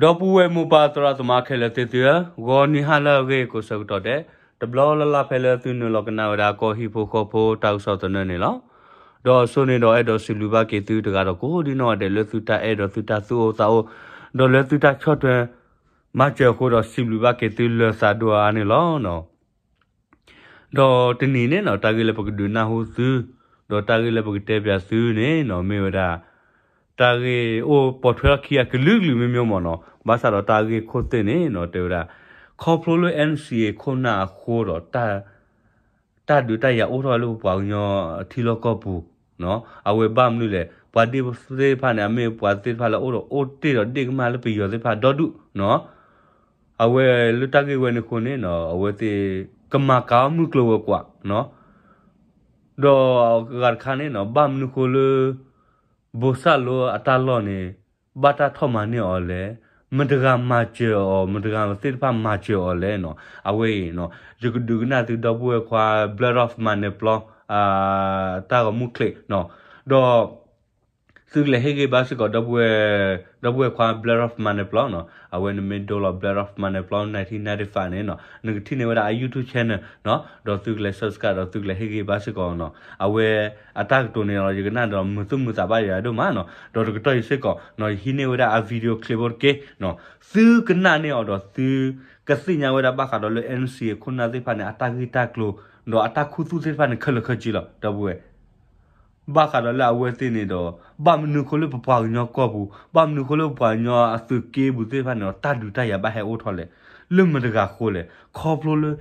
ဒီပုၢ်ဝဲၢ်မိၢ်ပၢ်သရၣ်သမါခဲလၢာ်သ့ၣ်သုဧၢ, ဂီၤနံၤဟါလၢအဂ့ၤကိးဆၢကတီၢ်ဒဲး, တဘျီလၢ်လၢ်ဖဲလၢသုနုာ်လီၤကနၣ်ဝဲဒၣ်ကီၢ်ဟံၣ်ဖိဃီဖိတၢ်ကစီၣ်သနၢၣ်န့ၣ်လီၤ. ဒီးအစိန့ၣ်ဒီးအဲၣ်ဒိးစံးဘျုးဘၣ်က့ၤသုတဂၤဒီးကိးဒံနီၢ်ဂၤဒဲးလၢသုတၢ်အဲၣ်ဒီးသုတၢ်သူၣ်အိၣ်သးအိၣ်, ဒီးလၢသုတၢ်ဆီၣ်ထွဲ မၤစၢၤအဃိဒီးစံးဘျုးဘၣ်က့ၤသုလၢာ်သးဒိၣ်အါန့ၣ်လီၤ. ဒီးတနံၤန့ၣ်နီၤ တၢ်ဂ့ၢ်လၢပကဒုးနၢ်ဟူသု, ဒီးတၢ်ဂ့ၢ်လၢပကတဲပၠးသုန့ၣ်နီၤ မ့ၢ်ဝဲဒၣ် တၢ်ဂ့ၢ်အိၣ်ပိာ်ထွဲထီၣ်ခံဂၤကလုာ်ကလုာ်မ့ၢ်မ့ၢ်မ့ၢ်နီၤ, ဘၣ်ဆၣ်ဒီးတၢ်ဂ့ၢ်ခိၣ်သ့ၣ်န့ၣ်နီၤ တဲဝဲဒၣ် ခီဖျိလၢ NCA ခိၣ်နၢ်အဃိဒီး တၢ်ဒုးတၢ်ယၤအိၣ်ထီၣ်လၢပပှၤကညီထံလီၢ်ကီၢ်ပူၤ, အဝဲဘၣ်မနုၤလဲၣ်, ပှၤဒ့ၣ်သ့ၣ်တဖၣ်န့ၣ် အမ့ၢ်ပှၤသ့ၣ်တဖၣ်လၢအိၣ်ဒီးအိၣ်တ့ၢ်ဒီးဒ့ၣ်ကမၢ်လၢပယီၤသ့ၣ်တဖၣ်ဒီဒူၣ်နီၤ, အဝဲလၢတၢ်ဂ့ၢ်ဝဲန့ၣ်အဃိန့ၣ်နီၤ အဝဲသ့ၣ်ကမၤကၤအီၣ်မုၢ်ကျိၤဝဲၤကွာ်နီၤ, ဒီးအဂၤတခါန့ၣ်နီၤ ဘၣ်မနုၤဃိလၢ ဘိၣ်စၣ်လိအတၢ်လီၢ်န့ၣ် ဘၣ်တၢ်ထီၣ်မၤန့ၢ်အီၤလဲၣ်, မတဂၤမၤစၢၤအီၤ, မတဂၤသ့ၣ်တဖၣ်မၤစၢၤအီၤလဲၣ်နီၤ, အဝဲအံၤနီၤ ယကဒုးကနၣ်သုဒီပုၢ်ဝဲၢ်ခွါ Blood of Manipur တၢ်ဂီၤမူချံးနီၤ, ဒီး သုကလဲၤဟ့ၣ်ဂံၢ်ဘါစ့ၢ်ကီး ဒီပုၢ်ဝဲၢ်ခွါ Blood of Manipur နီၤ, အဝဲနမ့ၢ်ဒိလီၤ Blood of Manipur nineteen ninety-five န့ၣ်နီၤ နကထံၣ်န့ၢ်ဝဲဒၣ်အ YouTube channel နီၤ, ဒီးသုကလဲၤ subscribe ဒီးသုကလဲၤဟ့ၣ်ဂံၢ်ဘါစ့ၢ်ကီးနီၤ, အဝဲအတၢ်ကတိၤန့ၣ်ဒီး ယကနၣ်ဒီးမုာ်သူၣ်မုာ်သးဘၣ်ယၤဒိၣ်မးနီၤ, ဒီးတကတီၢ်အံၤစ့ၢ်ကီးနီၤ ယဟံးန့ၢ်ဝဲဒၣ်အ video clip ဖိတက့ၢ်နီၤ, သုကနၣ်န့ၢ်အီၤဒီးသုကသ့ၣ်ညါဝဲဒၣ်ဘၣ်ဃးဒီးလၢ NCA ခိၣ်နၢ်သ့ၣ်တဖၣ်န့ၣ် အတၢ်ဂ့ၢ်တၢ်ကျိၤ ဒီးအတၢ်ခူသူၣ်သ့ၣ်တဖၣ်န့ၣ် ခဲလၢာ်ခဲဆ့လီၤ ဒီပုၢ်ဝဲၢ် ဘၣ်ဃးဒီးလၢအဝဲသ့ၣ်န့ၣ်ဒီး ဘၣ်မနုၤဃိလၢပပှၤကညီကီၢ်ပူၤ, ဘၣ်မနုၤဃိလၢပပှၤကညီအသုးက့ပူၤသ့ၣ်တဖၣ်န့ၣ်ဒီး တၢ်ဒုးတၢ်ယၤဘၣ်ဟဲအိၣ်ထီၣ်လဲၣ်, လၢမတဂၤဃိလဲၣ်, ခီဖျိလၢ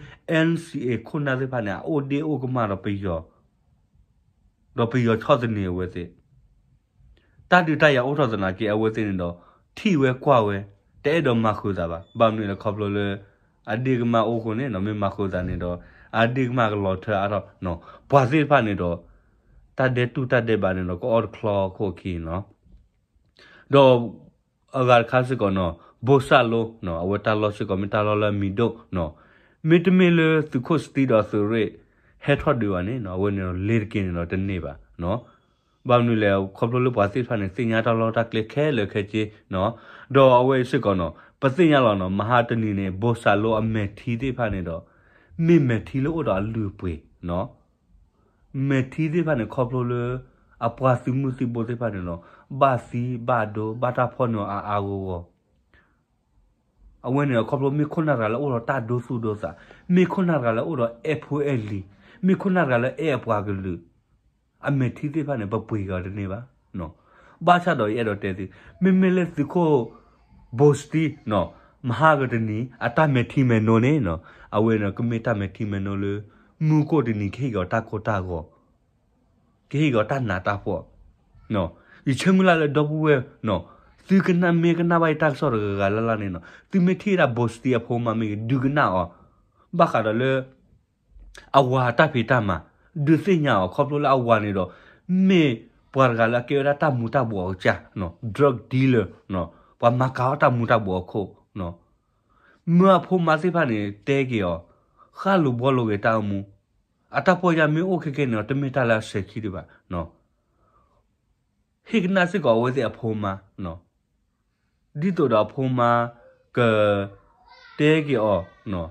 NCA ခိၣ်နၢ်သ့ၣ်တဖၣ်န့ၣ် အအိၣ်ဒ့အိၣ်ကမၢ်ဒီးပယီၤ, ဒီးပယီၤဆီၣ်သနံးအဝဲသ့ၣ် တၢ်ဒုးတၢ်ယၤအိၣ်ထီၣ်သနာ်က့ အဝဲသ့ၣ်န့ၣ်ဒီး ထံၣ်ဝဲကွၢ်ဝဲ, တအဲၣ်ဒိးမၤဃုာ်သးဘၣ်, ဘၣ်မနုၤလဲၣ်ခီဖျိလၢ အဒ့ၣ်ကမၢ်အိၣ်ဃိန့ၣ်နီၤ မ့ၢ်မၤဃုာ်သးန့ၣ်ဒီး အဒ့ၣ်ကမၢ်ကလီၤထၢအါထီၣ်, ပှၤသ့ၣ်တဖၣ်န့ၣ်ဒီး တၢ်ဒဲးတူၢ်တၢ်ဒဲးဘးန့ၣ်ဒီး ကအီၣ်တချီအခိၣ်အခံနီၤ ဒီးအဂၤတခါစ့ၢ်ကီးနီၤ ဘိၣ်စၣ်လိနီၤ အဝဲတၢ်လီၢ်စ့ၢ်ကီး မ့ၢ်တၢ်လီၢ်လၢအမံၤဒိၣ်နီၤ, မ့တမ့ၢ်လၢသုးခိၣ်စတံဒီးသုးရ့ၣ် ဟဲထီၣ်ဒုးဘၣ်န့ၣ်နီၤ အဝဲန့ၣ်ဒီးလ့ၤတက့ၢ်န့ၣ်ဒီးတန့ၢ်ဘၣ်နီၤ, ဘၣ်မနုၤလဲၣ် ခီဖျိလၢပှၤသ့ၣ်တဖၣ်န့ၣ် သ့ၣ်ညါတၢ်လီၢ်တၢ်ကျဲခဲလၢာ်ခဲဆ့နီၤ, ဒီးအဝဲအံၤစ့ၢ်ကီးနီၤ ပသ့ၣ်ညါလီၤနီၤ မဟါတနံၤန့ၣ် ဘိၣ်စၣ်လိအမဲာ်ထံသ့ၣ်တဖၣ်န့ၣ်ဒီး မ့ၢ်မဲာ်ထံလၢအိၣ်ဒီးအလုၢ်အပှ့ၤနီၤ မဲာ်ထံသ့ၣ်တဖၣ်န့ၣ် ခီဖျိလၢ အပှၤသုးမုၢ်သံၣ်ဘိသ့ၣ်တဖၣ်န့ၣ်လီၤ ဘၣ်သံဘၣ်ဒိဘၣ်တၢ်ဖီၣ်န့ၢ်အါအါဂီၢ်ဂီၢ်, အဝဲန့ၣ်ဒီးခီဖျိမ့ၢ်ခိၣ်နၢ်တဂၤလၢအိၣ်ဒီးတၢ်ဒိသူၣ်ဒိသး, မ့ၢ်ခိၣ်နၢ်တဂၤလၢအိၣ်ဒီးအဲၣ်ဖိအဲၣ်လံၤ, မ့ၢ်ခိၣ်နၢ်တဂၤလၢအဲၣ်အပှၤကလုာ်, အမဲာ်ထံသ့ၣ်တဖၣ်န့ၣ် ပပှ့ၤက့ၤအီၤတန့ၢ်ဘၣ် ဘၣ်ဆၣ်ဒီးယအဲၣ်ဒိးတဲသု, မ့မ့ၢ်လၢသုးခိၣ် ဘိၣ်စတံနီၤ မဟါကတနံၤ အတၢ်မဲာ်ထံမဲာ်နိန့ၣ်နီၤ အဝဲန့ၣ်ကမ့ၢ်တၢ်မဲာ်ထံမဲာ်နိလၢ မူခိၣ်တနံၤကဟ့ၣ်က့ၤအီၤတၢ်ကိၢ်တၢ်ဂီၤ, ကဟ့ၣ်က့ၤအီၤတၢ်နးတၢ်ဖှီၣ်, ယဆၢမုၢ်လၢ်လၢဒီပုၢ်ဝဲၢ်နီၤ သုကနၣ်မ့ၢ်ကနၣ်ဘၣ်ယတၢ်ကစီၣ်တဂၤဂၤလၢ်လၢ်န့ၣ်နီၤ သုမ့ၢ်ထံၣ်ဝဲဒၣ်ဘိၣ်စတံအဖိမါမ့ၢ်ဂ့ၤ ဒုးကနၣ်အီၤ, ဘၣ်ဃးဒီးလၢ အဝၤတၢ်ဖံးတၢ်မၤ ဒုးသ့ၣ်ညါအီၤ ခီဖျိလၢအဝၤန့ၣ်ဒီး မ့ၢ်ပှၤတဂၤလၢအကဲဝဲဒၣ်တၢ်မူၤတၢ်ဘှီးအကစၢ်နီၤ drug dealer နီၤ ပှၤမၤကၤအီၣ်တၢ်မူၤတၢ်ဘှီးအခိၣ်နီၤ မၢအဖိမါသ့ၣ်တဖၣ်န့ၣ် တဲက့ၤအီၤ ဃၣ်လိာ်ဘှီလိာ်က့ၤတၢ်အိၣ်မူ, အတၢ်ပီၢ်ယၢ်မ့ၢ်အိၣ်ခဲကဲန့ၣ်ဒီး တမ့ၢ်တၢ်လၢအစဲၤခံဒံးဘၣ်နီၤ ဟ့ၣ်ကနၣ်စ့ၢ်ကီးအဝဲသ့ၣ်အဖိမါနီၤ ဒ်သိးဒီးအဖိမါက တဲက့ၤအီၤနီၤ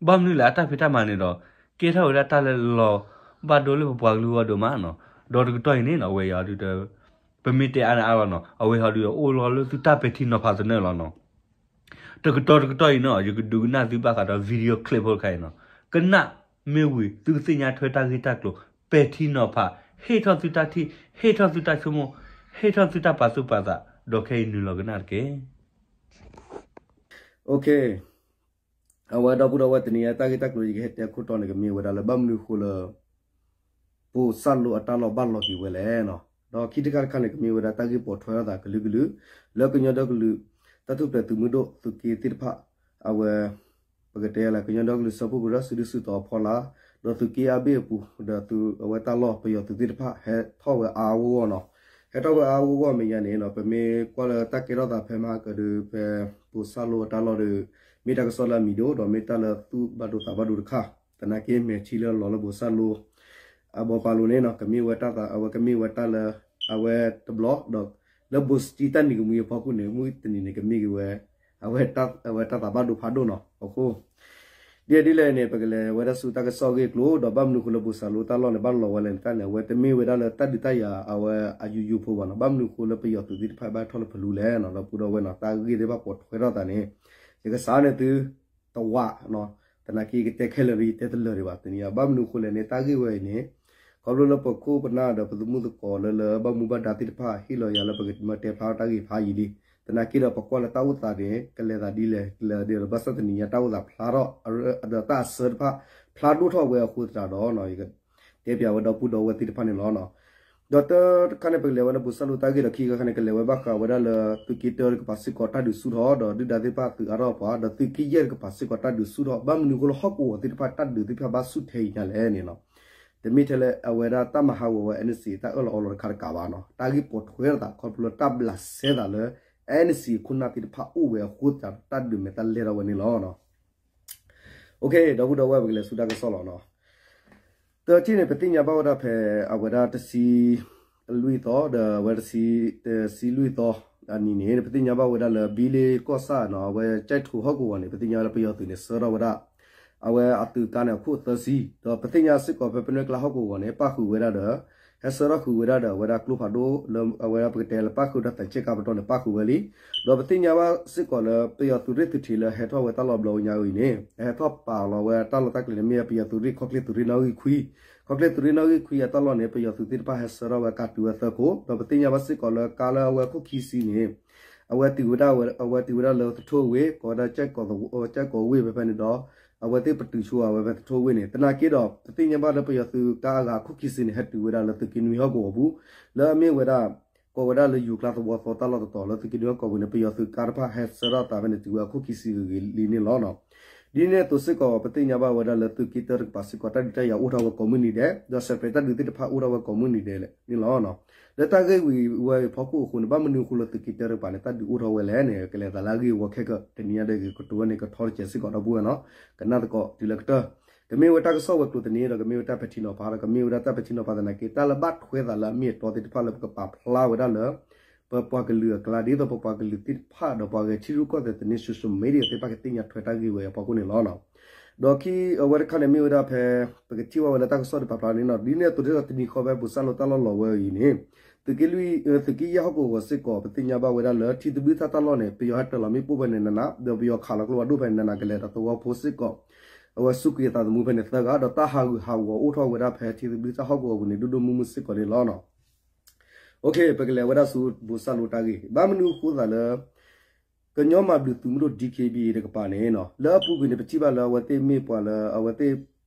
ဘၣ်မနုၤလဲၣ် အတၢ်ဖံးတၢ်မၤန့ၣ်ဒီး ကဲထီၣ်ဝဲဒၣ်တၢ်လၢလီၤဘၣ်ဒိလၢပပှၤကလုာ်အဂီၢ်ဒိၣ်မးနီၤ ဒီးတကတီၢ်အံၤန့ၣ်နီၤ အဝဲအံၤဒီး ပမ့ၢ်တဲအါန့ၣ်အါလီၤနီၤ အဝဲအံၤဒီး အိၣ်လီၤလၢသုတၢ်ပဲာ်ထံနီၤဖးသနၢၣ်လီၤနီၤ တကတီၢ်တကတီၢ်အံၤနီၤ ယကဒုးကနၣ်သုဘၣ်ဃးဒီး video clip ဖိတခါအံၤနီၤ ကနၣ်မ့ၢ်ဝံၤ သုကသ့ၣ်ညါထွဲတၢ်ဂ့ၢ်တၢ်ကျိၤ ပဲာ်ထံနီၤဖး ဟ့ၣ်ထီၣ်သုတၢ်ထံၣ် ဟ့ၣ်ထီၣ်သုတၢ်ဆိကမိၣ် ဟ့ၣ်ထီၣ်သုတၢ်ပာ်သူၣ်ပာ်သး ဒီးခဲအံၤနုာ်လီၤကနၣ်တက့ၢ်. အဝဲဒီပုၢ်ဒီဝဲၢ်တနံၤအံၤ တၢ်ဂ့ၢ်တၢ်ကျိၤယကဟဲတဲခိၣ်တီန့ၣ် ကမ့ၢ်ဝဲဒၣ်လၢဘၣ်မနုၤအဃိလၢ ဘိၣ်စၣ်လိအတၢ်လီၢ်ဘၣ်လီၤက့ၤဝဲလဲၣ်နီၤ ဒီးခံတခါတခါန့ၣ် ကမ့ၢ်ဝဲဒၣ်တၢ်ဂ့ၢ်ပိာ်ထွဲထီၣ်သးကလုာ်ကလုာ် လၢကညီဒီကလုာ် တၢ်ထူၣ်ဖျဲးသုးမုၢ်ဒိၣ်သုးက့သ့ၣ်တဖၣ် အဝဲ ပကတဲလၢ ကညီဒီကလုာ်စၢဖှိၣ်ကရၢ စုဒုၣ်စုတီၤအဖီလာ် ဒီးသုးက့အါဘ့ၣ်အပူၤ ဒီးသုးအဝဲတၢ်လီၢ်ပယီၤသုးသ့ၣ်တဖၣ် ဟဲထီၣ်ဝဲအါအါဂီၢ်ဂီၢ်နီၤ ဟဲထီၣ်ဝဲအါအါဂီၢ်ဂီၢ်အမဲာ်ညါန့ၣ်နီၤ ပမ့ၢ်ကွၢ်လၢတၢ်ကဲထီၣ်သးဖဲမဟါကဒီး ဖဲဘိၣ်စၣ်လိအတၢ်လီၢ်ဒီး မ့ၢ်တၢ်ကစီၣ်လၢအမံၤဒိၣ် ဒီးမ့ၢ်တၢ်လၢသူၣ်ဘၣ်ဒိသးဘၣ်ဒိတခါ သနာ်က့မဲာ်ထံလၢအလီၤလၢဘိၣ်စၣ်လိ အဘီပာ်လိၤန့ၣ်နီၤ ကမ့ၢ်ဝဲတၢ်သး အဝဲကမ့ၢ်ဝဲတၢ်လၢ အဝဲတဘျီ ဒီး လၢဘိၣ်စတံတၢ်နံၤကမှံအဖီခိၣ်န့ၣ် မုၢ်တနံၤန့ၣ် ကမ့ၢ်က့ၤဝဲ အဝဲတၢ်သးဘၣ်ဒိဖးဒိၣ်နီၤ. အဃိ ဒ်လဲၣ်ဒ်လဲၣ်န့ၣ် ပကလဲၤဝဲဒၣ်ဆူတၢ်ကစီၣ်အဂ့ၢ်အကျိၤ ဒီးဘၣ်မနုၤအဃိလၢဘိၣ်စၢ်လိတၢ်လီၢ်န့ၣ် ဘၣ်လီၤဝဲလဲၣ်န့ၣ် တၢ်န့ၣ် အဝဲတမ့ၢ်ဝဲဒၣ်လၢတၢ်ဒုးတၢ်ယၤအဝဲအယူယူဖိဘၣ်နီၤ. ဘၣ်မနုၤအဃိလၢပယီၤသုးသ့ၣ်တဖၣ်ဘၣ်ထီၣ်လၢဖလူလဲၣ်နီၤ ဒီပုၢ်ဒီဝဲၢ်နီၤ တၢ်ဂ့ၢ်သ့ၣ်တဖၣ်ပိာ်ထွဲထီၣ်သးန့ၣ် ယကစးန့ၣ်သု တဝးနီၤ, သနာ်က့ယကတဲခဲလၢာ်ဒီး ယတဲတလၢာ်ဒံးဘၣ် တနံၤအံၤ ဘၣ်မနုၤအဃိလဲၣ်န့ၣ် တၢ်ဂ့ၢ်ဝဲအံၤန့ၣ် ခီဖျိလၢပခိၣ်ပနၢ်ဒီးပသမုၣ်သကိးလၢလၢဘၣ်မူဘၣ်ဒါသ့ၣ်တဖၣ် ဟ့ၣ်လီၤယၤလၢပကမၤတဲဖျါထီၣ်တၢ်ဂ့ၢ်ဖးယံာ်လံ. သနာ်က့ဒီးပကွၢ်လၢတၢ်အိၣ်သးန့ၣ် ကလဲၤသးဒ်လဲၣ် ကလဲၤသးဒ်လဲၣ် ဘၣ်ဆၣ်တနံၤညါတၢ်အိၣ်သးဖျါထီၣ် ဒီးတၢ်အဆၢတဖၣ် ဖျါဒိၣ်ထီၣ်ဝဲအဃိသတးဒီး ယကတဲပၠးဝဲဒီပုၢ်ဒီဝဲၢ်သ့ၣ်တဖၣ်န့ၣ်လီၤ. ဒီးတၢတခါန့ၣ် ပကလဲၤဝဲလၢဘိၣ်စၢ်လိတၢ်ဂ့ၢ်ဒီးခံခါခါန့ၣ် ကလဲၤဝဲဘၣ်ဃးဝဲဒၣ်လၢ သုးက့တၢတကပၤစ့ၢ်ကီးတၢ်ဒုးဆူၣ်ထီၣ် ဒီးဒုၣ်ဒါသ့ၣ်တဖၣ်သုးအါထီၣ်ပှၤ ဒီးသုးက့ယဲၢ်တကပၤစ့ၢ်ကီးတၢ်ဒုးဆူၣ်ထီၣ် ဘၣ်မနုၤအဃိလၢဟီၣ်ကဝီၤသ့ၣ်တဖၣ်တၢ်ဒုးသ့ၣ်တဖၣ်ဘၣ်ဆူၣ်ထဲအံၤညါလဲၣ်န့ၣ်နီၤ. တမ့ၢ်ထဲလၢအဝဲဒၣ်တၢ်မၤဟးဂီၤဝဲ NCA တၢ်အၢၣ်လီၤအီလီၤတခါတကးဘၣ်နီၤ. တၢ်ဂ့ၢ်ပိာ်ထွဲထီၣ်သးခီဖျိလၢတၢ်ဘျးစဲသးလၢ NCA ခိၣ်နၢ်သ့ၣ်တဖၣ်အိၣ်ဝဲအဃိသတးဒီး တၢ်ဒုးမဲာ်တၢ်လဲၢ်ထီၣ်ဝဲန့ၣ်လီၤ. ဒီပုၢ်ဒီဝဲၢ် ပကလဲၤဆူတၢ်ကစီၣ်လီၤနီၤ. တထံၣ်န့ၣ် ပသ့ၣ်ညါဘၣ်ဝဲဒၣ်ဖဲ အဝဲဒၣ်တဆံလွံၢ်သီ ဒီးအဝဲတဆံ တဆံလွံၢ်သီအနံၤန့ၣ် ပသ့ၣ်ညါဘၣ်ဝဲဒၣ်လၢ ဘံလ့ကီၢ်ဆၣ်နီၤ အဝဲကၠဲးထိးဟီၣ်ကဝီၤန့ၣ် ပသ့ၣ်ညါဝဲဒၣ်ပယီၤသုးန့ၣ် ဆှၢထီၣ်ဝဲဒၣ် အဝဲအသုးကါန့ၣ် အခိၣ်သၢဆံ ဒီးပသ့ၣ်ညါစ့ၢ်ကီးဖဲပနွဲၢ်ကျါဟီၣ်ကဝီၤန့ၣ် ပၣ်ဃုာ်ဝဲဒၣ်ဒီး ဟဲဆှၢထီၣ်ဃုာ်ဝဲဒၣ်ဒီး အဝဲဒၣ်ကျိဖးဒိၣ်လၢ အဝဲဒၣ်ပကတဲလၢပၣ်ဃုာ်ဒီးသးကဲကါပတီၢ်န့ၣ် ပၣ်ဃုာ်ဝဲလံ. ဒီးပသ့ၣ်ညါဘၣ်စ့ၢ်ကီးလၢ ပယီၤသုးရ့ၣ်သုးထံးလၢဟဲထီၣ်ဝဲတၢ်လီၢ်ဘျီညါအံၤန့ၣ် ဟဲထီၣ်ပာ်လီၤဝဲတၢ်လီၢ်တၢ်ကျဲန့ၣ် မ့ၢ်ပယီၤသုးရ့ၣ်ခီၣ်ချ့သုးရ့ၣ်နီၣ်ဂံၢ်ခွံ, ခီၣ်ချ့သုးရ့ၣ်နီၣ်ဂံၢ်ခွံအတၢ်လီၢ်န့ၣ် ပယီၤသုးသ့ၣ်တဖၣ်ဟဲဆှၢထီၣ်ဝဲကါတုၤဝဲသၢခိၣ်, ဒီးပသ့ၣ်ညါဘၣ်စ့ၢ်ကီးလၢကါလၢအဝဲခိၣ်ခံဆံန့ၣ် အဝဲတုၤဝဲဒၣ် အဝဲတုၤဝဲဒၣ်လၢသထူဝ့ၢ် ကိးဝဲဒၣ် ကၠဲးကိးဝ့ၢ်ဖဲဖဲန့ၣ်ဒီး အဝဲသ့ၣ်ပတုာ်ဆိအဝဲဖဲသထူဝ့ၢ်န့ၣ် သနာ်က့ဒီး ပသ့ၣ်ညါဘၣ်လၢပယီၤသုးကါအဂၤခိၣ်ခံဆံန့ၣ် ဟဲတုၤဝဲဒၣ်လၢသုးက့နွံဟီၣ်ကဝီၤပူၤ လၢအမ့ၢ်ဝဲဒၣ် ကိးဝဲဒၣ်လၢယူၤကျါသဝီသီတၢ်လီၢ်တတီၤလၢသုးက့နွံဟီၣ်ကဝီၤပူၤန့ၣ် ပယီၤသုးကါတဖၣ်ဟဲဆှၢထီၣ်သးဖဲန့ၣ် တုၤဝဲအခိၣ်ခံဆံဂ့ၤဂ့ၤလံန့ၣ်လီၤ. ဒ်န့ၣ်အသိးစ့ၢ်ကီး ပသ့ၣ်ညါဘၣ်ဝဲဒၣ်လၢသုးက့တၢတကပၤစ့ၢ်ကီး တၢ်ဒုးတၢ်ယၤအိၣ်ထီၣ်ဝဲကိးမုၢ်နံၤဒဲး ဒီး separate တၢ်ဒုးသ့ၣ်တဖၣ်အိၣ်ထီၣ်ဝဲကိးမုၢ်နံၤဒဲးန့ၣ်လီၤ. လၢတၢ်ဂ့ၢ်ဝံၤဝဲအံၤဖီခိၣ်အဃိန့ၣ် ဘၣ်မနုၤအဃိလၢသုးက့တၢတကပၤန့ၣ် တၢ်ဒုးအိၣ်ထီၣ်ဝဲလဲၣ်န့ၣ် ကလဲၤသးလၢအဂ့ၢ်အဝီခဲကၢာ် တနံၤညါဒီး ကတိၤဝဲန့ၣ်ကထီတစဲးစ့ၢ်ကီးဒီပုၢ်ဝဲၢ်နီၤ ကနၣ်သကိးတုၤလၢကတၢၢ် ကမ့ၢ်ဝဲတၢ်ကစီၣ်ဝဲၤကျိၤသန့ဒီး ကမ့ၢ်ဝဲတၢ်ပဲာ်ထံနီၤဖးဒီး ကမ့ၢ်ဝဲဒၣ်တၢ်ပဲာ်ထံနီၤဖးသနာ်က့ တၢ်လၢဘၣ်ထွဲသးလၢအမ့ၢ်အတီသ့ၣ်တဖၣ်လၢပကပာ်ဖျါဝဲဒၣ်လၢ ပပှၤကလုာ်အကျါ ဒ်သိးပပှၤကလုာ်သ့ၣ်တဖၣ်ဒီးပှၤဂဲၤထံရူၢ်ကီၢ်သဲးသန့ social media သ့ၣ်တဖၣ်ကသ့ၣ်ညါထွဲတၢ်ဂ့ၢ်ဝဲအဖီခိၣ်န့ၣ်လီၤ. ဒီးခံအဝဲတခါန့ၣ်မ့ၢ်ဝဲဒၣ်ဖဲ ပကထံၣ်ဘၣ်ဝဲလၢတၢ်ကစီၣ်တပာ်ဖျါန့ၣ်နီၤ ဒ်န့ၣ်အသိးဒီးတနံၤဃီဖဲဘိၣ်စၢ်လိတၢ်လီၢ်လီၤဝဲအံၤန့ၣ် သုးက့လွံၢ် သုးက့ယဲၢ်ဟီၣ်ကဝီၤစ့ၢ်ကီး ပသ့ၣ်ညါဘၣ်ဝဲဒၣ်လၢထံသဘျုၣ်သၣ်တၢ်လီၢ်န့ၣ် ပယီၤဟဲတၢၤလီၤမ့ၣ်ပိၢ်ဖဲန့ၣ်နးနး ဒီးပယီၤခးလီၤကျိဖးဒိၣ်ဖဲန့ၣ်နးနး ကလဲၤဒီးသဝီဖိစ့ၢ်ကီး အဝဲစူးကွံာ်အသးသမူဖဲန့ၣ်သၢဂၤ ဒီးတၢ်ဟးဂူာ်ဟးဂီၤအိၣ်ထီၣ်ဝဲဒၣ်ဖဲထံသဘျုၣ်သၣ်ဟီၣ်ကဝီၤပူၤန့ၣ် ဒိၣ်ဒိၣ်မုၢ်မုၢ်စ့ၢ်ကီးန့ၣ်လီၤ. ပကလဲၤဝဲဒၣ်ဆူဘိၣ်စၢ်လိတၢ်ဂ့ၢ် ဘၣ်မနုၤအဃိသးလၢ ကညီမၤဘျုးသုးမုၢ်ဒိၣ် DKBA တကပၤန့ၣ် လၢအပူၤကွံာ်န့ၣ် ပထံၣ်ဘၣ်လၢအဝဲသ့ၣ်မ့ၢ်ပှၤလၢအဝဲသ့ၣ်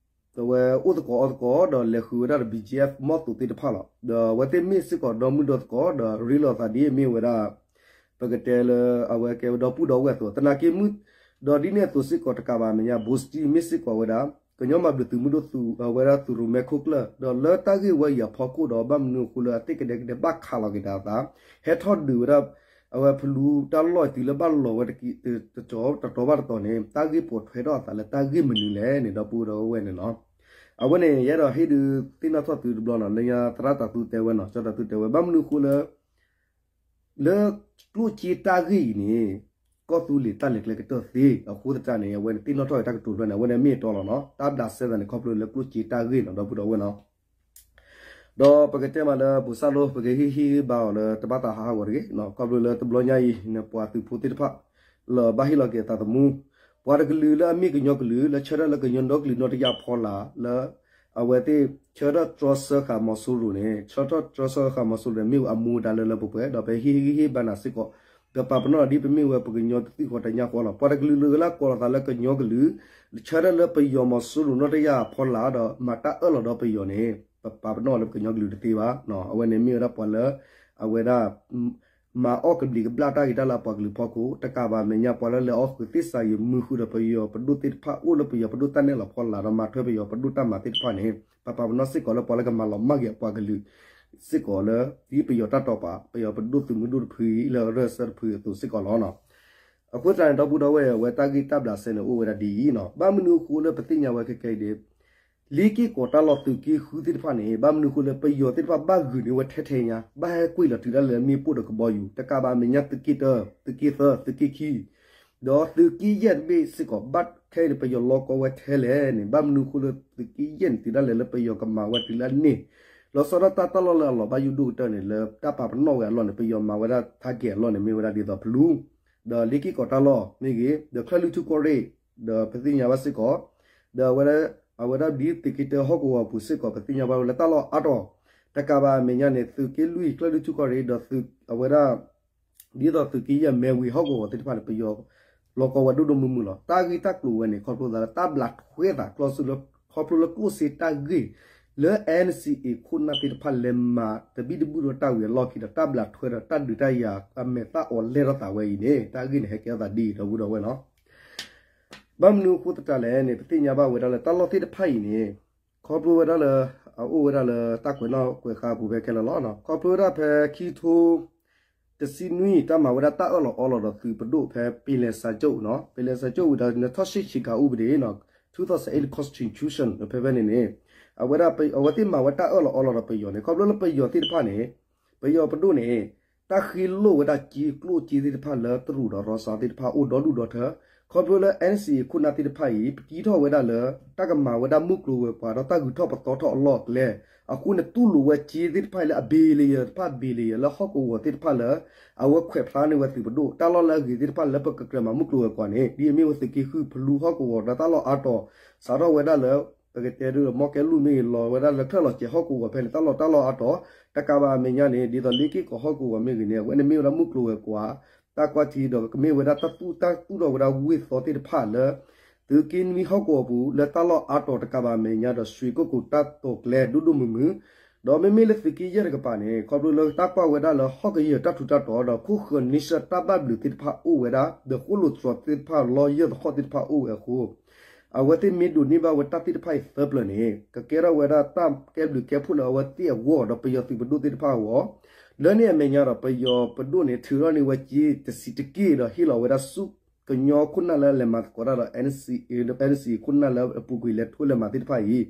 အဝဲအိၣ်သကိးအီသကိးဒီးလဲၤဃုာ်ဝဲဒၣ်ဒီး BGF မီၢ်သိးသ့ၣ်တဖၣ်လီၤ. ဒီးအဝဲသ့ၣ်မ့ၢ်စ့ၢ်ကီးဒီမုၢ်ဒီသကိးဒီးရ့လိာ်သးဒ်အမ့ၢ်ဝဲဒၣ် ပကတဲလၢအဝဲကဲဝဲဒီပုၢ်ဒီဝဲၢ်အသိး သနာ်က့မုၢ် ဒီးဒ်န့ၣ်အသိးစ့ၢ်ကီးတကးဘၣ်အမဲာ်ညါ ဘိၣ်စတံမ့ၢ်စ့ၢ်ကီးဝဲဒၣ် ကညီမၤဘျုးသုးမုၢ်ဒိၣ်သုး အဝဲဒၣ်သုးရိၣ်မဲခိၣ်ကျၢၢ် ဒီးလၢတၢ်ဂ့ၢ်ဝဲအံၤအဖီခိၣ်ဒီး ဘၣ်မနုၤအဃိလၢအသ့ၣ်ကဒဲကဒဲဘၣ်ခးလီၤက့ၤတၢ်အသး ဟဲထီၣ်ဒုးဝဲဒၣ် အဝဲဖလူတၢ်လီၢ်တုၤလၢဘၣ်လီၤဝဲတက့ၢ် တတီၤဘၣ်တတီၤန့ၣ် တၢ်ဂ့ၢ်ပိာ်ထွဲထီၣ်အသးလၢတၢ်ဂ့ၢ်မနုၤလဲၣ်န့ၣ် ဒီပုၢ်ဒီဝဲၢ်န့ၣ်လီၤ. အဝဲန့ၣ် ယအဲၣ်ဒိးဟ့ၣ်ဒုးသ့ၣ်နီၣ်ထီၣ်သုတဘျီနီၤ လၢညါသရၣ်တၤသူတဲဝဲနီၤ ကၠီတၤသူတဲဝဲ ဘၣ်မနုၤအဃိလၢ လၢကျိၣ်စ့တၢ်ဂ့ၢ်အံၤန့ၣ် ကီၢ်သူလ့ၤတၢ်လဲၤကျဲကတၢၢ်သ့အဃိသတးန့ၣ် အဝဲန့ၣ်သ့ၣ်နီၣ်ထီၣ်က့ၤတၢ်ကတိၤတဖျၢၣ်န့ၣ် အဝဲန့ၣ်မ့ၢ်အတီလီၤနီၤ တၢ်ဘျးစဲသးန့ၣ် ခီဖျိလၢကျိၣ်စ့တၢ်ဂ့ၢ်နီၤ ဒီပုၢ်ဒီဝဲၢ်နီၤ ဒီးပကတဲမးလၢဘိၣ်စၢ်လိ ပကဟ့ၣ်ဟ့ၣ်ဂံၢ်ဘါအီၤလၢတဘၣ်သးဟးဟးဂီၤတဂ့ၤ ခီဖျိလၢတဘျီညါအံၤန့ၣ် ပှၤသုးဖိသ့ၣ်တဖၣ် လၢဘၣ်ဟ့ၣ်လီၤက့ၤအသးသမူ ပှၤတကလုာ်လၢအမ့ၢ်ကညီကလုာ် လၢဆၢထၢၣ်လၢကညီဒီကလုာ်နီၢ်တယၢ်အဖီလာ် လၢ အဝဲသ့ၣ်ဆၢထၢၣ်တြီဆၢဃာ်မီၤစိရိၤန့ၣ် ဆၢထၢၣ်တြီဆၢဃာ်မီၤစိရိၤန့ၣ် မ့ၢ်ဝဲအမူဒါလၢလၢပှဲၤပှဲၤ ဒီးပဟ့ၣ်ဂံၢ်ဟ့ၣ်ဘါနၤစ့ၢ်ကီး ပပာ်ပနီၣ်ဒ်ပမ့ၢ်ဝဲပကညီတသ့ၣ်ဃီတညၣ်ဃီလီၤ. ပှၤတကလုာ်လၢကလၢကွီၢ်လီၤသးလၢကညီကလုာ် ဆၢထၢၣ်လၢပယီၤမီၤစိရိၤနီၢ်တယၢ်အဖီလာ်ဒီး မၤတၢ်အၢၣ်လီၤဒီးပယီၤန့ၣ် ပပာ်ပနီၣ်လၢပကညီကလုာ်တသ့ဘၣ်. အဝဲန့ၣ်မ့ၢ်ဝဲဒၣ်ပှၤလၢ အဝဲဒၣ် မၤအီၣ်ကဘျံးကဘျၣ်တၢ်ဂ့ၤတၢ်လၢအပှၤကလုာ်ဖီခိၣ် တကးဘၣ်အမဲာ်ညါ ပှၤလၢလဲၤအီၣ်ဃုာ်သ့ၣ်စးယံာ်မုာ်ဃုာ်ဒီးပယီၤပဒိၣ်သ့ၣ်တဖၣ် အိၣ်လၢပယီၤပဒိၣ်တၢ်နဲၣ်လီၤဖီလာ်ဒီး မၤထွဲပယီၤပဒိၣ်တၢ်မၤသ့ၣ်တဖၣ်န့ၣ် ပပာ်ပနီၣ်စ့ၢ်ကီးလၢပှၤလၢကမၤလီၤမၢ်က့ၤအပှၤကလုာ် စ့ၢ်ကီးလၢ ဒ်ပယီၤတၢ်တီၢ်ပာ် ပယီၤပဒိၣ်သုးမုၢ်ဒိၣ်တဖုအံၤ လၢအရၢၢ်စၢၢ်တဖုအသိးစ့ၢ်ကီးလီၤ. အဃိသတးန့ၣ် ဒီပုၢ်ဒီဝဲၢ် အဝဲတၢ်ဂ့ၢ်တၢ်ဘျးစဲန့ၣ် အိၣ်ဝဲဒၣ်ဒ်အံၤနီၤ ဘၣ်မနုၤအဃိလၢပသ့ၣ်ညါဝဲခဲကဲအံၤဒီး လ့က့ၢ်ကီးတၢ်လီၢ်သုးက့ဃုသ့ၣ်တဖၣ်န့ၣ် ဘၣ်မနုၤအဃိလၢပယီၤသ့ၣ်တဖၣ်ဘၣ်ဂုာ်န့ၢ်ဝဲထဲထဲညါ ဘၣ်ဟဲကွံာ်လီၤတုၤဒၣ်လဲာ်လၢမ့ၣ်ပိၢ်ဒီးကဘီယူၤ တကးဘၣ်အမဲာ်ညါသုးက့တၢ သုးက့သၢ သုးက့ခံ ဒီးသုးက့ယဲၢ်တဘ့ၣ်စ့ၢ်ကီး ဘၣ်ခဲအံၤန့ၣ် ပယီၤလီကီဝဲထဲလဲၣ်န့ၣ် ဘၣ်မနုၤအဃိလၢသုးက့ယဲၢ်န့ၣ် တုၤဒၣ်လဲာ်လၢပယီၤကမၤဝဲတုၤလၢအန့ၣ် လီၤဆီဒၣ်တၢ်တၢ်လီၢ်လၢအလီၤဘၣ်ယိၣ်ဒိၣ်ကတၢၢ်န့ၣ် လၢတၢ်ပာ်ပနီၣ်ဝဲအလီၢ်န့ၣ် ပယီၤမၤဝဲဒၣ် target အလီၢ်န့ၣ် မ့ၢ်ဝဲဒၣ်ဒ်သိးဖလူ ဒီးလ့က့ၢ်ကီးတၢ်လီၢ်မ့ၢ်ဂ့ၤ ဒီးချၢၣ်လွံၢ်ထူၣ်ကီၢ်ရ့ၣ် ဒီးပသ့ၣ်ညါဘၣ်စ့ၢ်ကီး ဒီး အဝဲဒၣ်ဒ်သုးက့တၢဟီၣ်ကဝီၤအပူၤစ့ၢ်ကီး ပသ့ၣ်ညါဘၣ်ဝဲလၢတၢ်လီၢ်အါတီၤ တကးဘၣ်အမဲာ်ညါန့ၣ် သုးက့လွံၢ် ချၢၣ်လွံၢ်ထူၣ်ကီၢ်ရ့ၣ် ဒီးအဝဲဒၣ် ဒ်သိးသုးက့ယဲၢ် မဲၢ်ဝ့ၤဟီၣ်ကဝီၤသ့ၣ်တဖၣ်န့ၣ် ပယီၤလီကီဝဲဒိၣ်ဒိၣ်မုၢ်မုၢ်လီၤ. တၢ်ဂ့ၢ်တၢ်ကျိၤဝဲန့ၣ် ခီဖျိသးလၢတၢ်ဘျးထွဲသးကျီဆူလၢ ခီဖျိလၢကျိၣ်စ့တၢ်ဂ့ၢ် လၢ NCA ခိၣ်နၢ်သ့ၣ်တဖၣ်လဲၤမၤ တဘံၣ်တဘုၣ်ဒီးတၢ်ဝံၤအလီၢ်ခံဒီး တၢ်ဘျးထွဲဒီးတၢ်ဒုးတၢ်ယၤအမဲာ်သၣ်အီၤလဲၢ်ထီၣ်သးဝဲအံၤန့ၣ် တၢ်ဂ့ၢ်န့ၣ် ဟဲကဲထီၣ်သးဒ်အံၤ ဒီပုၢ်ဒီဝဲၢ်နီၤ ဘၣ်မနုၤအဃိသတးလဲၣ်န့ၣ် ပသ့ၣ်ညါဘၣ်ဝဲဒၣ်လၢတၢ်လီၢ်သ့ၣ်တဖၣ်အံၤန့ၣ် ခီဖျိဝဲဒၣ်လၢ အအိၣ်ဝဲဒၣ်လၢတၢ်ကွဲးနီၣ်ကွဲးဃါအပူၤဖဲခဲလၢာ်လီၤ. ခီဖျိဝဲဒၣ်ဖဲခံကထိ တဆံနွံ တၢ်မၤဝဲဒၣ်တၢ်အၢၣ်လီၤအီလီၤဒီးသုးပဒိၣ်ဖဲပလံၤစၢကၠိၣ်နီၤ ပလံၤစၢကၠိၣ်ဝံၤဒီး နထီၣ်ရှ့ၣ်ဆံးခးအူပဒ့နီၤ two thousand eight constitution ဖဲဖဲန့ၣ်န့ၣ် အဝဲဒၣ် အဝဲသ့ၣ်မၤဝဲတၢ်အၢၣ်လီၤအီလီၤဒီးပယီၤန့ၣ် ခီဖျိလၢပယီၤသ့ၣ်တဖၣ်န့ၣ် ပယီၤပဒိၣ်န့ၣ် တၢ်ဃ့လိာ်ဝဲဒၣ်က့ကျိၣ်က့သ့ၣ်တဖၣ်လၢတရူးဒီးရီစါသ့ၣ်တဖၣ်အိၣ်ဒီဒူၣ်ဒီထၢ ခီဖျိလၢ NCA ခိၣ်နၢ်သ့ၣ်တဖၣ်အံၤ ပကံထီၣ်ဝဲဒၣ်လၢ တၢ်ကမၤဝဲဒၣ်မုၢ်ကျိၤဝဲၤကွာ်ဒီးတၢ်ဂုၤထီၣ်ပသီထီၣ်အလီၢ်အကျဲ အဃိန့ၣ်တူၢ်လိာ်ဝဲက့သ့ၣ်တဖၣ်အံၤလၢအ billion တဖၣ် billion လၢဟီၣ်ကဝီၤသ့ၣ်တဖၣ်လၢ အဝဲခွဲးဖျါန့ၢ်ဝဲသုးပဒိၣ် တၢ်လီၢ်လၢအဂ့ၤသ့ၣ်တဖၣ်လၢပကကြၢးမၤမုၢ်ကျိၤဝဲၤကွာ်န့ၣ် ဒ်အမ့ၢ်ဝဲသုးက့ဃုဖလူဟီၣ်ကဝီၤဒီးတၢ်လီၢ်အါတီၤ စးထီၣ်ဝဲဒၣ်လၢ ပကတဲဒ်မီၢ်ကဲလူၢ်မ့ၢ်ဂ့ၤ လီၤဝဲဒၣ်လၢချၢၣ်လီၤစဲးဟီၣ်ကဝီၤဖဲန့ၣ် တၢ်လီၢ်တၢ်လီၢ်အါတီၤ တကးဘၣ်အမဲာ်ညါန့ၣ် ဒ်သိးလ့က့ၢ်ကီးဟီၣ်ကဝီၤမ့ၢ်ဂ့ၤန့ၣ် အဝဲန့ၣ်မ့ၢ်ဝဲဒၣ်မုၢ်ကျိၤဝဲၤကွာ် တၢ်ကွၢ်ထံဒီးကမ့ၢ်ဝဲဒၣ်တၢ်သူၣ်တၢ်သူၣ်ထီၣ်ဝဲဒၣ်ဝ့ၢ်သီသ့ၣ်တဖၣ်လၢ သုးက့နွံဟီၣ်ကဝီၤပူၤ လၢတၢ်လီၢ်အါတီၤတကးဘၣ်အမဲာ်ညါဒီး ရွှေကုက္ကို တၢ်တိာ်ကျဲၤဒိၣ်ဒိၣ်မုၢ်မုၢ် ဒီးမ့မ့ၢ်လၢသုးက့ယဲၢ်တကပၤန့ၣ် ခီဖျိလၢတၢ်ကွၢ်ဝဲဒၣ်လၢဟီၣ်ကယၢၤတၢ်ထူးတၢ်တီၤဒီး ခိၣ်ဃၢၤန့ဆၢၣ်တၢ်ဘၣ်ဘျုးသ့ၣ်တဖၣ်အိၣ်ဝဲဒၣ် ဒီးဃိၣ်လိာ်တြီၤသ့ၣ်တဖၣ် လီယၢၢ်သဟီၣ်သ့ၣ်တဖၣ်အိၣ်ဝဲအဃိ အဝဲသ့ၣ်မ့ၢ်ဒိးန့ၢ်ဘၣ်ဝဲတၢ်သ့ၣ်တဖၣ်အံၤသၢပျၢၤန့ၣ် ကကဲထီၣ်ဝဲဒၣ်တၢ်ကဲဘျုးကဲဖှိၣ်လၢအဝဲသ့ၣ်အဂီၢ် ဒီးပယီၤသုးပဒိၣ်သ့ၣ်တဖၣ်အဂီၢ် လၢန့ၣ်အမဲာ်ညါဒီး ပယီၤပဒိၣ်န့ၣ် ထုးထီၣ်န့ၢ်ဝဲက့တဆံးတက့ၢ်ဒီး ဟ့ၣ်လီၤဝဲဒၣ်ဆူကညီခိၣ်နၢ်လၢအလဲၤမၤသကိးတၢ်ဒီး NCA လၢ NCA ခိၣ်နၢ်လၢအပူၤကွံာ်လဲၤထိလဲၤမၤသ့ၣ်တဖၣ်အံၤ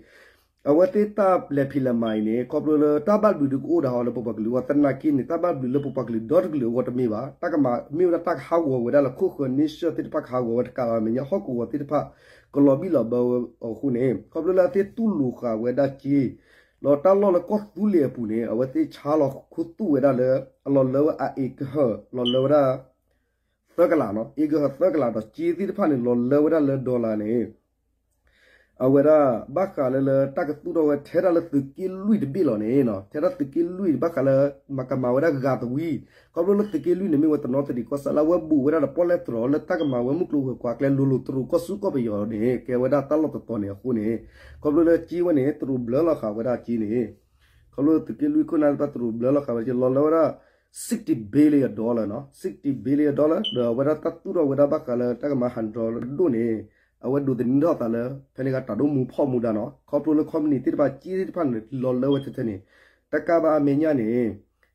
အဝဲသ့ၣ်တၢ်လဲၤဖံးလဲၤမၤအံၤန့ၣ် ခီဖျိလၢတၢ်ဘၣ်ဘျုးဒုးကအိၣ်ဒီးအီၤလၢပပှၤကလုာ်အဂီၢ် သနာ်က့န့ၣ် တၢ်ဘၣ်ဘျုးလၢပပှၤကလုာ်ဒီတကလုာ်အဂီၢ်တမ့ၢ်ဘၣ် တၢ်ကမၤ မ့ၢ်ဝဲဒၣ်တၢ်ကဟးဂီၤဝဲဒၣ်လၢခိၣ်ဃၢၤန့ဆၢၣ်သ့ၣ်တဖၣ်ကဟးဂီၤဝဲတကးဘၣ်အမဲာ်ညါ ဟီၣ်ကဝီၤသ့ၣ်တဖၣ် ကလီၤဘံၣ်လီၤဘၢဝဲအဃိန့ၣ် ခီဖျိလၢအဝဲသ့ၣ်တူၢ်လိာ်ဃာ်ဝဲဒၣ်က့ ဒီးတၢ်လီၢ်လၢကီၢ်သူလ့ၤအပူၤန့ၣ် အဝဲသ့ၣ်ဆါလီၤခူသူၣ်ဝဲဒၣ်လၢ အလီၤလၢဝဲအ acre လီၤလၢဝဲဒၣ် သၢကလးနီၤ acre သၢကလးဒီးက့သ့ၣ်တဖၣ်န့ၣ် လီၤလၢဝဲဒၣ်လၢ dollar န့ၣ် အဝဲဒၣ် ဘၣ်ဃးလၢလၢတၢ်ကသူၣ်ထီၣ်ဝဲထဲဒၣ်လၢသုးက့လွံၢ်တဘ့ၣ်လီၤန့ၣ် ထဲဒၣ်သုးက့လွံၢ်ဘၣ်ဃးလၢ မၤကမၤဝဲဒၣ်ဂၤသဝံ ခီဖျိလၢသုးက့လွံၢ်န့ၣ် မ့ၢ်ဝဲတနီသရံၣ်ကီၢ်ဆၣ်လၢအဝဲဘူးဝဲဒၣ်ဒီးပီၣ်လဲၣ်တြီၤ လၢတၢ်ကမၤဝဲမုၢ်ကျိၤဝဲၤကွာ်ကျဲ လိၤလိၤတရူးကီၢ်ဆူကီၢ်ပယီၤန့ၣ် ကဲဝဲဒၣ်တၢ်လီၢ်တတီၤန့ၣ်အဃိန့ၣ် ခီဖျိလၢက့ဝဲန့ၣ် တရူးဘျၢလီၤဃာ်ဝဲဒၣ်က့န့ၣ် ခီဖျိလၢသုးက့လွံၢ်ခိၣ်နၢ်သ့ၣ်တဖၣ်တရူးဘျၢလီၤဃာ်ဝဲဒၣ်က့ လီၤလၢဝဲဒၣ် sixty billion dollar နီၤ sixty billion dollar ဒီးအဝဲဒၣ်တၢ်သူၣ်ထီၣ်ဝဲဒၣ်ဘၣ်ဃးလၢတၢ်ကမၤဟးဒီးဒိၣ်န့ၣ် အဝဲဒိးသန့ၤထီၣ်သးလၢဖဲန့ၣ်ဂ့ၤတၢ်ဒိၣ်မူဖီၣ်မူဒါနီၤ ခီဖျိလၢ company သ့ၣ်တဖၣ်က့သ့ၣ်တဖၣ်န့ၣ် လီၤလၢဝဲထဲထဲန့ၣ် တကးဘၣ်အမဲာ်ညါန့ၣ်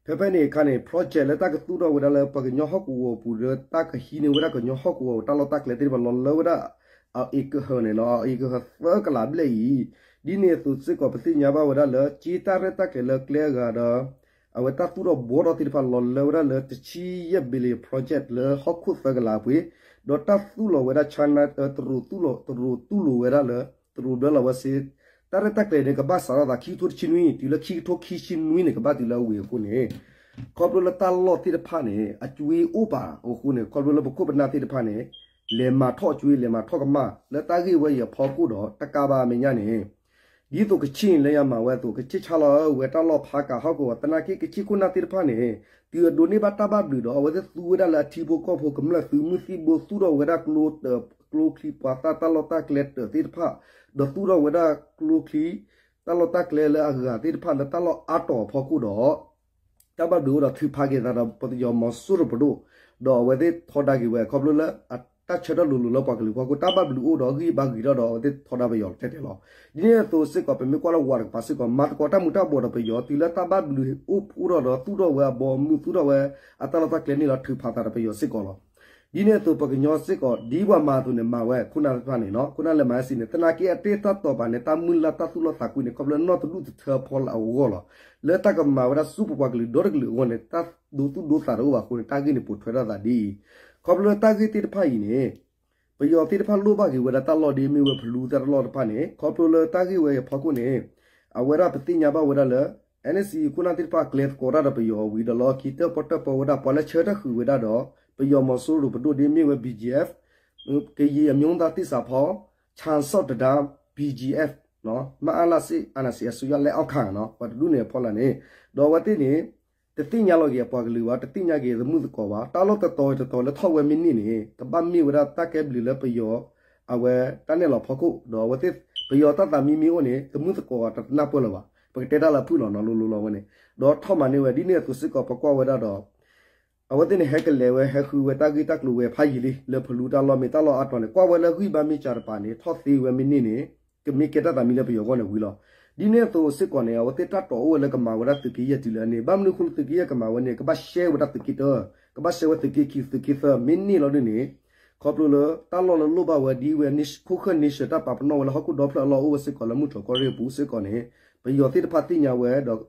ဖဲဖဲန့ၣ်အခါန့ၣ် project လၢတၢ်ကသူၣ်ထီၣ်ဝဲဒၣ်လၢပှၤကညီဟီၣ်ကဝီၤအပူၤဒီး တၢ်ကဟံးန့ၢ်ဝဲဒၣ်ကညီဟီၣ်ကဝီၤတၢ်လီၢ်တၢ်ကျဲသ့ၣ်တဖၣ်လီၤလၢဝဲဒၣ် အ acre န့ၣ်လီၤ အ acre သၢကလးဘျဲၣ်အံၤ ဒ်န့ၣ်အသိးစ့ၢ်ကီး ပသ့ၣ်ညါဘၣ်ဝဲဒၣ်လၢ က့တၢ်ရဲၣ်တၢ်ကျဲၤလၢကျဲအဂၤဒီး အဝဲတၢ်သူၣ်ထီၣ်ဘှီထီၣ်သ့ၣ်တဖၣ်လီၤလၢဝဲဒၣ်လၢတဆံယဲၢ် billion project လၢဟီၣ်ခိၣ်သၢကလးအပူၤ ဒီးတၢ်သူၣ်လီၤဝဲဒၣ် China တရူးသူၣ်လီၤ တရူးသူၣ်လီၤဝဲဒၣ်လၢ တရူးဘျၢလီၤဝဲစ့ တၢ်ရဲၣ်တၢ်ကျဲၤန့ၣ် ကဘၣ်စးထီၣ်သးခံကထိတဆံနွံ တုၤလၢခံကထိခံဆံနွံန့ၣ် ကဘၣ်တုၤလၢအဝံၤအဃိန့ၣ် ခီဖျိလၢတၢ်လီၢ်သ့ၣ်တဖၣ်န့ၣ် အကွ့အိၣ်ပာ်အဃိန့ၣ် ခီဖျိလၢပခိၣ်ပနၢ်သ့ၣ်တဖၣ်န့ၣ် လဲၤမၤထီၣ်ကွ့ လဲၤမၤထီၣ်ကမၣ် လၢတၢ်ဂ့ၢ်ဝဲအံၤအဖီခိၣ်ဒီး တကးဘၣ်အမဲာ်ညါန့ၣ် ဒ်သိးကဆ့ၣ်လၢယမၤဝဲအသိး ကဆ့ၣ်ဆါလီၤဝဲတၢ်လီၢ်ဖးကးဟီၣ်ကဝီၤ သနာ်က့ကဆ့ၣ်ခိၣ်နၢ်သ့ၣ်တဖၣ်န့ၣ် တုၤအဒိးန့ၢ်ဘၣ်တၢ်ဘၣ်ဘျုးဒီး အဝဲသ့ၣ်သူဝဲဒၣ်လၢအထံဖိကီၢ်ဖိကမျၢၢ်သုးမုၢ်သံၣ်ဘိ သူၣ်ထီၣ်ဝဲဒၣ်ကျိ ကျိချံမျိာ်သၣ်တၢ်လီၢ်တၢ်ကျဲတၢးသ့ၣ်တဖၣ် ဒီးသူၣ်ထီၣ်ဝဲဒၣ်ကျိချံ တၢ်လီၢ်တၢ်ကျဲလၢအဂၤသ့ၣ်တဖၣ်လၢတၢ်လီၢ်အါတီၤအဖီခိၣ်ဒီး တၢ်ဘၣ်ဘျုးအိၣ်ဒီးထုးဖးက့ၤသးဒီးပယီၤမီၤစိရိၤပဒိၣ် ဒီးအဝဲသ့ၣ်ထီဒါက့ၤဝဲ ခီဖျိလၢအတၢ်ဆၢထၢၣ်လိၤလိၤလၢပှၤကလုာ်ဖီခိၣ် တၢ်ဘၣ်ဘျုးအိၣ်ဒီးဂံၢ်ဘါဂ့ၤထီၣ်ဒီးအဝဲသ့ၣ်ထီဒါပယီၤထဲထဲလီၤ. ဒ်န့ၣ်အသိးစ့ၢ်ကီး ပမ့ၢ်ကွၢ်လၢဝးတကပၤစ့ၢ်ကီး မၤသကိးတၢ်မူၤတၢ်ဘှီးဒီးပယီၤ တုၤလၢတၢ်ဘၣ်ဘျုးအိၣ်ဖှိၣ်ထီၣ်ဒီး သူၣ်ထီၣ်ဝဲအဘီအမုၢ် သူၣ်ထီၣ်ဝဲအတၢ်လီၢ်တၢ်ကျဲန့ၣ်လီၤ ထုးဖးသးဒီးပယီၤစ့ၢ်ကီးလီၤ. ဒ်န့ၣ်အသိးပှၤကညီစ့ၢ်ကီး ဒ်ပှၤမၤအသိးန့ၣ် မၤဝဲခိၣ်နၢ်သ့ၣ်တဖၣ်န့ၣ်နီၤ, ခိၣ်နၢ်လၢ MNDAA န့ၣ် သနာ်က့အတၢ်တိာ်ပာ်န့ၣ် တၢ်မုၢ်လၢ်တၢ်သူၣ်လီၢ်သးကွံန့ၣ် ခီဖျိလၢနီၢ်တဒူၣ်တထၢအဖီလာ်အဂီၢ်လီၤ. လၢတၢ်ကမၤဝဲဒၣ်ဆူပပှၤကလုာ်ဒီတကလုာ်အဂီၢ်န့ၣ် တၢ်ဒိသူၣ်ဒိသးတအိၣ်ဘၣ်အဃိန့ၣ် တၢ်ဂ့ၢ်န့ၣ်ပိာ်ထွဲထီၣ်သးဒ်အံၤ, ခီဖျိလၢတၢ်ဂ့ၢ်သ့ၣ်တဖၣ်အံၤန့ၣ် ပယီၤသ့ၣ်တဖၣ်လိၣ်ဘၣ်က့ၤဝဲဒၣ်တၢ်လီၢ်ဒ်မ့ၢ်ဝဲဖလူသၢ်တလီၢ်တဖၣ်န့ၣ် ခီဖျိလၢတၢ်ဂ့ၢ်ဝဲအံၤအဖီခိၣ်န့ၣ် အဝဲဒၣ်ပသ့ၣ်ညါဘၣ်ဝဲဒၣ်လၢ NCA ခိၣ်နၢ်သ့ၣ်တဖၣ်ကျဲသကိးတၢ်ဒီးပယီၤဝံၤဒီးလီၢ်ခံ တၢၣ်ပီၣ်တၢၣ်ပီဝဲဒၣ် ပှၤလၢဆၢထၢၣ်ဃုာ်ဝဲဒၣ်ဒီး ပယီၤမီၤစိရိၤပဒိၣ်ဒ်မ့ၢ်ဝဲ BGF ကရင်အမျိုးသားသစ္စာဖောက် ဆၣ်စီၣ်တဒါ BGF မအလ စစ်အာဏာရှင်အစိုးရလက်အောက်ခံနီၤ ပှၤတဒူၣ်န့ၣ်အဖီလာ်န့ၣ် ဒီးအဝဲသ့ၣ်န့ၣ် တသ့ၣ်ညါလီၤက့ၤအပှၤကလုာ်ဘၣ်, တသ့ၣ်ညါက့ၤသမုၣ်သကိးဘၣ်, တၢ်လီၢ်တတီၤတတီၤလၢထီၣ်ဝဲမ့ၢ်န့ၢ်န့ၣ် ကဘၣ်မ့ၢ်ဝဲဒၣ်တၢ်ကဲဘျုးလၢပယီၤ အဝဲတၢ်နဲၣ်လီၤဖီခိၣ် ဒီးအဝဲသ့ၣ် ပယီၤတၢ်သးမံမ့ၢ်အိၣ်န့ၣ် သမုၣ်သကိးတနၢ်ပၢၢ်လၢၤဘၣ်, ပကတဲတၢ်လၢအဖုၣ်လီၤနီၤ လိၤလိၤလီၤဝဲန့ၣ်, ဒီးထီၣ်မၤန့ၢ်ဝဲ ဒ်န့ၣ်အသိးစ့ၢ်ကီး ပကွၢ်ဝဲဒၣ်ဒီး အဝဲသ့ၣ်န့ၣ် ဟဲကလဲၤဝဲဟဲဃုဝဲတၢ်ဂ့ၢ်တၢ်ကျိၤဝဲဖးယံာ်လံ လၢဖလူတၢ်လီၢ်မ့ၢ်တၢ်လီၢ်အါတီၤန့ၣ် ကွၢ်ဝဲလၢဂံၢ်ဘါမ့ၢ်စှၤတပၤန့ၣ် ထီၣ်သ့ဝဲမ့ၢ်န့ၢ်န့ၣ် ကမ့ၢ်ကဲတၢ်သးမံလၢပယီၤအဂီၢ်န့ၣ်ဝံၤလီၤ. ဒ်န့ၣ်အသိးစ့ၢ်ကီးန့ၣ် အဝဲသ့ၣ်တၢ်တီၤအိၣ်ဝဲလၢကမၤဝဲဒၣ်သုးက့ယဲၢ်တုၤလၢန့ၣ် ဘၣ်မနုၤအဃိလၢသုးက့ယဲၢ်ကမၤဝဲန့ၣ် ကဘၣ်ရှဲဝဲဒၣ်သုးက့တၢ, ကဘၣ်ရှဲဝဲသုးက့ခံ သုးက့သၢ မ့ၢ်န့ၢ်လီၤဒ်န့ၣ် ခီဖျိလၢတၢ်လီၢ်လၢလိၣ်ဘၣ်ဝဲဒ်ဝဲ ခိၣ်ဃၢၣ် nation တၢ်ပာ်ပနီၣ်ဝဲလၢဟီၣ်ခိၣ်ဒီဖျၢၣ်အလီၢ်အိၣ်ဝဲစ့ၢ်ကီးလၢမုၢ်တြီၢ်ကီၢ်ရ့ၣ်အပူၤစ့ၢ်ကီးန့ၣ် ပယီၤသ့ၣ်တဖၣ်သ့ၣ်ညါဝဲဒီး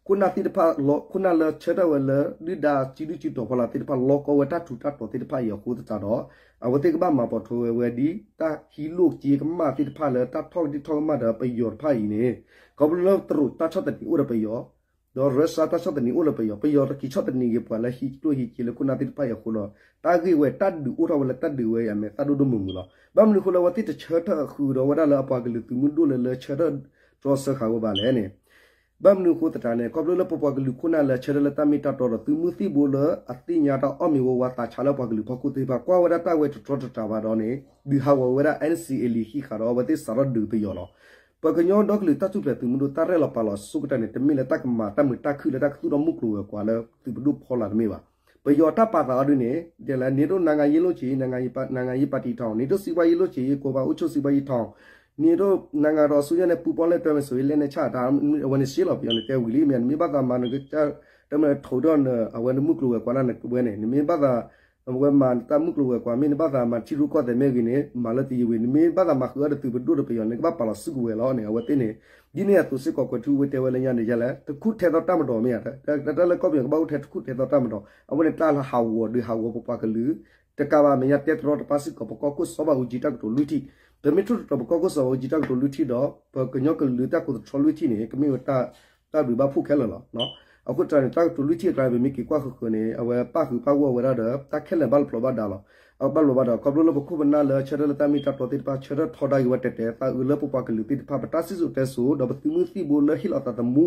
ခိၣ်နၢ်သ့ၣ်တဖၣ် ခိၣ်နၢ်လၢဆၢထၢၣ်ဝဲလၢ ဒုၣ်ဒါစုဒုၣ်စုတီၤဖီလာ်သ့ၣ်တဖၣ် လီၤကီဝဲတၢ်ထူးတၢ်တီၤသ့ၣ်တဖၣ်အံၤအဃိသတးဒီး အဝဲသ့ၣ်ကဘၣ်မၤပိာ်ထွဲဝဲဒ်တၢ်ဟံးလိၢ်က့ကမၣ်သ့ၣ်တဖၣ်လၢတၢ်ထီၣ်ကဒံထီၣ်ကမၣ်ဒီးပယီၤတဖၣ်အံၤန့ၣ် ခီဖျိလၢတရူးတၢ်ဆီၣ်သနံးအိၣ်ဒီးပယီၤ ဒီးရၢၡါတၢ်ဆီၣ်သနံးအိၣ်လၢပယီၤ, ပယီၤတက့ၤဆီၣ်သနံးက့ၤပှၤလၢဟံးကျိၣ်ဟံးစ့လၢခိၣ်နၢ်သ့ၣ်တဖၣ်အံၤအဃိဒီး တၢ်ဂ့ၢ်ဝဲတၢ်ဒုးအိၣ်ထီၣ်ဝဲလၢတၢ်ဒုးဝဲအံၤအမဲာ်သၣ်ဒိၣ်ဒိၣ်မုၢ်မုၢ်လီၤ. ဘၣ်မနုၤအဃိလၢအဝဲသ့ၣ်တဆၢထၢၣ်ဃုာ်ဒီးဝဲဒၣ်လၢအပှၤကလုာ်သုးမုၢ်ဒိၣ်လၢလၢဆၢထၢၣ်တြီဆၢဃာ်ဝဲဘၣ်လဲၣ်န့ၣ် ဘၣ်မနုၤအဃိသတးန့ၣ် ခီဖျိလၢပပှၤကလုာ်ခိၣ်နၢ်လၢဆၢထၢၣ်လၢတၢ်မ့ၢ်တၢ်တီဒီး သုးမုၢ်သံၣ်ဘိလၢအသ့ၣ်ညါတၢ်အီၣ်မ့ၤဝဲဝါသးဆါလၢပှၤကလုာ်ဖီခိၣ်သ့ၣ်တဖၣ် ကွၢ်ဝဲဒၣ်တၢ်ဝဲတတြီတတြီဘၣ်ဒီးန့ၣ် ဒုးဟးဂီၤဝဲဒၣ် NCA လံာ်ဟံးဃာ်ဒီး အဝဲသ့ၣ်စးထီၣ်ဒုးပယီၤလီၤ. ပှၤကညီဒီကလုာ်တၢ်ထူၣ်ဖျဲးသုးမုၢ်ဒိၣ်တၢ်ရဲၣ်လီၤပာ်လီၤအဆိကတၢၢ်န့ၣ် တမ့ၢ်လၢတၢ်ကမၤတၢ်မုာ်တၢ်ခုၣ်လၢတၢ်ကသူၣ်ထီၣ်မုၢ်ကျိၤဝဲၤကွာ်လၢသုးပဒိၣ်ဖီလာ်တမ့ၢ်ဘၣ်. ပယီၤတၢ်ပာ်သးအီၤဒ်န့ၣ် ဒ်လဲၣ် နင်တို့နိုင်ငံရေးလုပ်ချင် နိုင်ငံရေးပါတီထောင်, နင်တို့စီးပွားရေးလုပ်ချင် ကိုယ့်ဘာအုပ်ချုပ်စီးပွားရေးထောင်, နင်တို့နိုင်ငံတော်အစိုးရနဲ့ပူးပေါင်းလက်တွဲမယ်ဆိုရင် လက်နက်ချတာ, အဝဲန့ၣ်ရှဲလီၤပယီၤန့ၣ်တဲဝံၤလံ မ့ၢ်နမ့ၢ်ဘၣ်သးမၤနကစၢ် တမ့ၢ်ထိးဒီးနအဝဲနမုၢ်ကျိၤဝဲၤကွာ်န့ၣ်ဝဲန့ၣ် နမ့ၢ်ဘၣ်သး အဝဲမၤတၢ်မုၢ်ကျိၤဝဲၤကွာ် မ့ၢ်နဘၣ်သးမၤထံရူၢ်ကီၢ်သဲးမ့ၢ်ဂ့ၤန့ၣ် မၤလၢတယံၤဝံၤ နမ့ၢ်ဘၣ်သးမၤဃုာ်အီၤဒီးသုးပဒိၣ်ဒီးပယီၤန့ၣ် ကဘၣ်ပာ်လီၤစုကဝဲၤလီၤန့ၣ် အဝဲသ့ၣ်န့ၣ် ဒ်န့ၣ်အသိးစ့ၢ်ကီးကွဲးထူဝဲတဲဝဲလၢညါန့ၣ် ယဲလဲၣ် တခူၣ်ထဲသိးတၢ်မၤဒီးမ့ၢ်ဧါ, တၢ်လၢကီၢ်ပယီၤကဘၣ်အိၣ်ထဲတခူၣ်ထဲသိးတၢ်မၤဒီး အဝဲန့ၣ်တၢ်လၢဟးဂီၤဒုးဟးဂီၤပပှၤကလုာ် တကးဘၣ်မဲာ်ညါတဲတရီတပါစ့ၢ်ကီး ပကီၢ်ခိၣ်စီၤဘၣ်အူကၠံတၢ်ကတိၤလွံၢ်ထံၣ်, ပမ့ၢ်ထိၣ်သတြီၤပကီၢ်ခိၣ်စီၤဘၣ်အူကၠံတၢ်ကတိၤလွံၢ်ထံၣ်ဒီး ပကညီကလုာ်တၢ်ကိးသတြီလွံၢ်ထံၣ်န့ၣ် ကမ့ၢ်ဝဲ တၢ်ဘျုးဘၣ်ဖှိၣ်ခဲလၢာ်လီၤ. အဃိသတးန့ၣ် တၢ်ကတိၤလွံၢ်ထံၣ်အကျါ ပမ့ၢ်က့ၤကွၢ်ဃုာ်ဃုာ်န့ၣ် အဝဲပၣ်ဃုာ်ပၣ်ဂီၢ်ဝဲဒၣ်ဒီး တၢ်ခဲလၢာ်ဘၣ်လီၤပျီၤဘၣ်ဒါလီၤ. အဘၣ်လီၤဘၣ်ဒီး ခီဖျိလၢပခိၣ်ပနၢ်လၢဆၢထၢၣ်လၢတၢ်မ့ၢ်တၢ်တီသ့ၣ်တဖၣ် ဆၢထၢၣ်ထီဒါက့ၤဝဲတဲာ်တဲာ် သးအုးလၢပပှၤကလုာ်သ့ၣ်တဖၣ် ပတၢ်စံၣ်စိၤတဲစိၤ ဒီးပသုးမုၢ်သံၣ်ဘိလၢဟ့ၣ်လီၤသးသမူ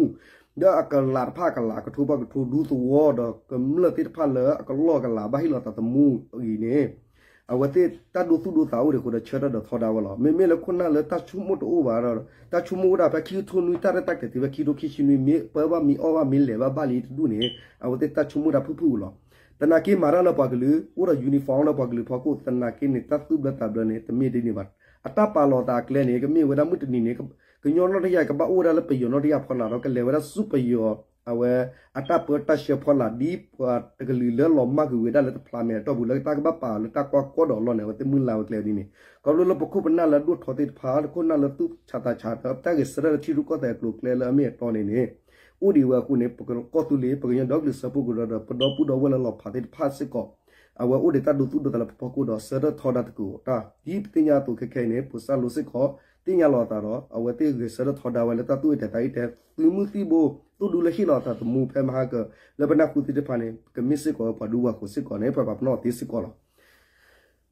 ဒီးအကလးတဖၣ်အကလး ကထိဘၣ်ကထိဒူသဝီ ဒီးကမျၢၢ်သ့ၣ်တဖၣ်လၢအကလီၢ်အကလးဘၣ်ဟ့ၣ်လီၤသးသမူအံၤန့ၣ် အဝဲသ့ၣ်တၢ်ဒိသူၣ်ဒိသးအိၣ်ဒံးအဃိဒီး ဆၢထၢၣ်ဒီးထီဒါဝဲလီၤ. မ့မ့ၢ်လၢခိၣ်နၢ်လၢတၢ်ဆိကမိၣ်တအိၣ်ဘၣ်ဒီး တၢ်ဆိကမိၣ်အိၣ်ဒၣ်ဖဲခံကထိနွံ တၢ်ရဲၣ်တၢ်ကျဲၤတုၤဖဲခံကထိခံဆံနွံ မ့ၢ်ပၢဘၣ်မ့ၢ်အီၣ်ဘၣ်မ့ၢ်လဲၤဘၣ်ဘၣ်လံတဒူၣ်န့ၣ် အဝဲသ့ၣ်တၢ်ဆိကမိၣ်တၢ်ဖုၣ်ဖုၣ်လီၤ. သနာ်က့မၤတၢ်လၢပှၤကလုာ် အိၣ်ဒီး uniform လၢပှၤကလုာ်ဖီခိၣ် သနာ်က့န့ၣ် တၢ်သူၣ်ဘျၢသးဘျၢန့ၣ် တမ့ၢ်ဒ်န့ၣ်ဘၣ်. အတၢ်ပာ်လီၤသးအကျဲန့ၣ် ကမ့ၢ်ဝဲဒၣ်မုၢ်တနံၤန့ၣ် ကညီနီၢ်တယၢ်ကဘၣ်အိၣ်ဝဲဒၣ်လၢပယီၤနီၢ်တယၢ်ဖီလာ်ဒီး ကလဲၤဝဲဒၣ်ဆူပယီၤ အဝဲအတၢ်ပၢတၢ်ဆှၢဖီလာ် ဒ်ပှၤတကလုာ်လၢလီၤမၢ်ကွံာ်ဝဲဒၣ်လၢတဖျးမဲာ်အတီၢ်ပူၤ လၢတၢ်ကဘၣ်ပာ်လၢတၢ်ကွၢ်ကီဒီးအလီၢ်န့ၣ် အဝဲသ့ၣ်မုၢ်လၢ်ဝဲကျဲဒ်န့ၣ် ခီဖျိလၢပခိၣ်ပနၢ်လၢအဒိၣ်ထီသ့ၣ်တဖၣ် ခိၣ်နၢ်လၢသူၣ်ဆးသးဆးဒီး တၢ်ဂဲၤဆၢထၢၣ်လၢထံရူၢ်ကီၢ်သဲးအကျိၤအကျဲလၢအမ့ၢ်အတီန့ၣ်န့ၣ် အိၣ်ဒံးဝဲအဃိန့ၣ် ပကီၢ်သူလ့ၤ ပကညီဒီကလုာ်စၢဖှိၣ်ကရၢဒီး ပဒီပုၢ်ဒီဝဲၢ်လၢလီၤဖးသ့ၣ်တဖၣ်စ့ၢ်ကီး အဝဲအိၣ်ဒီးတၢ်ဒိသူၣ်ဒိသးလၢပဖီခိၣ်ဒီး ဆၢထၢၣ်ထီဒါသကိးတၢ် ဒ်ပသ့ၣ်ညါအသိးခဲခဲအံၤန့ၣ် ပူၤစၢ်လိၤစ့ၢ်ကီး သ့ၣ်ညါလီၤအသးဒီး အဝဲသ့ၣ်ဂဲၤဆၢထၢၣ်ထီဒါဝဲလၢတၢ်သူၣ်အ့ၣ်တဲာ်သးအ့ၣ်တဲာ် သုးမုၢ်သံၣ်ဘိ သိၣ်ဒူလၢဟ့ၣ်လီၤအသးသမူဖဲမဟါက လၢပနၢ်ဟူသ့ၣ်တဖၣ်န့ၣ် ပကမ့ၢ်စ့ၢ်ကီးဝဲပှၤဒူပှၤဃိၤစ့ၢ်ကီးန့ၣ် ပှၤပာ်ပနီၣ်သ့စ့ၢ်ကီးလီၤ.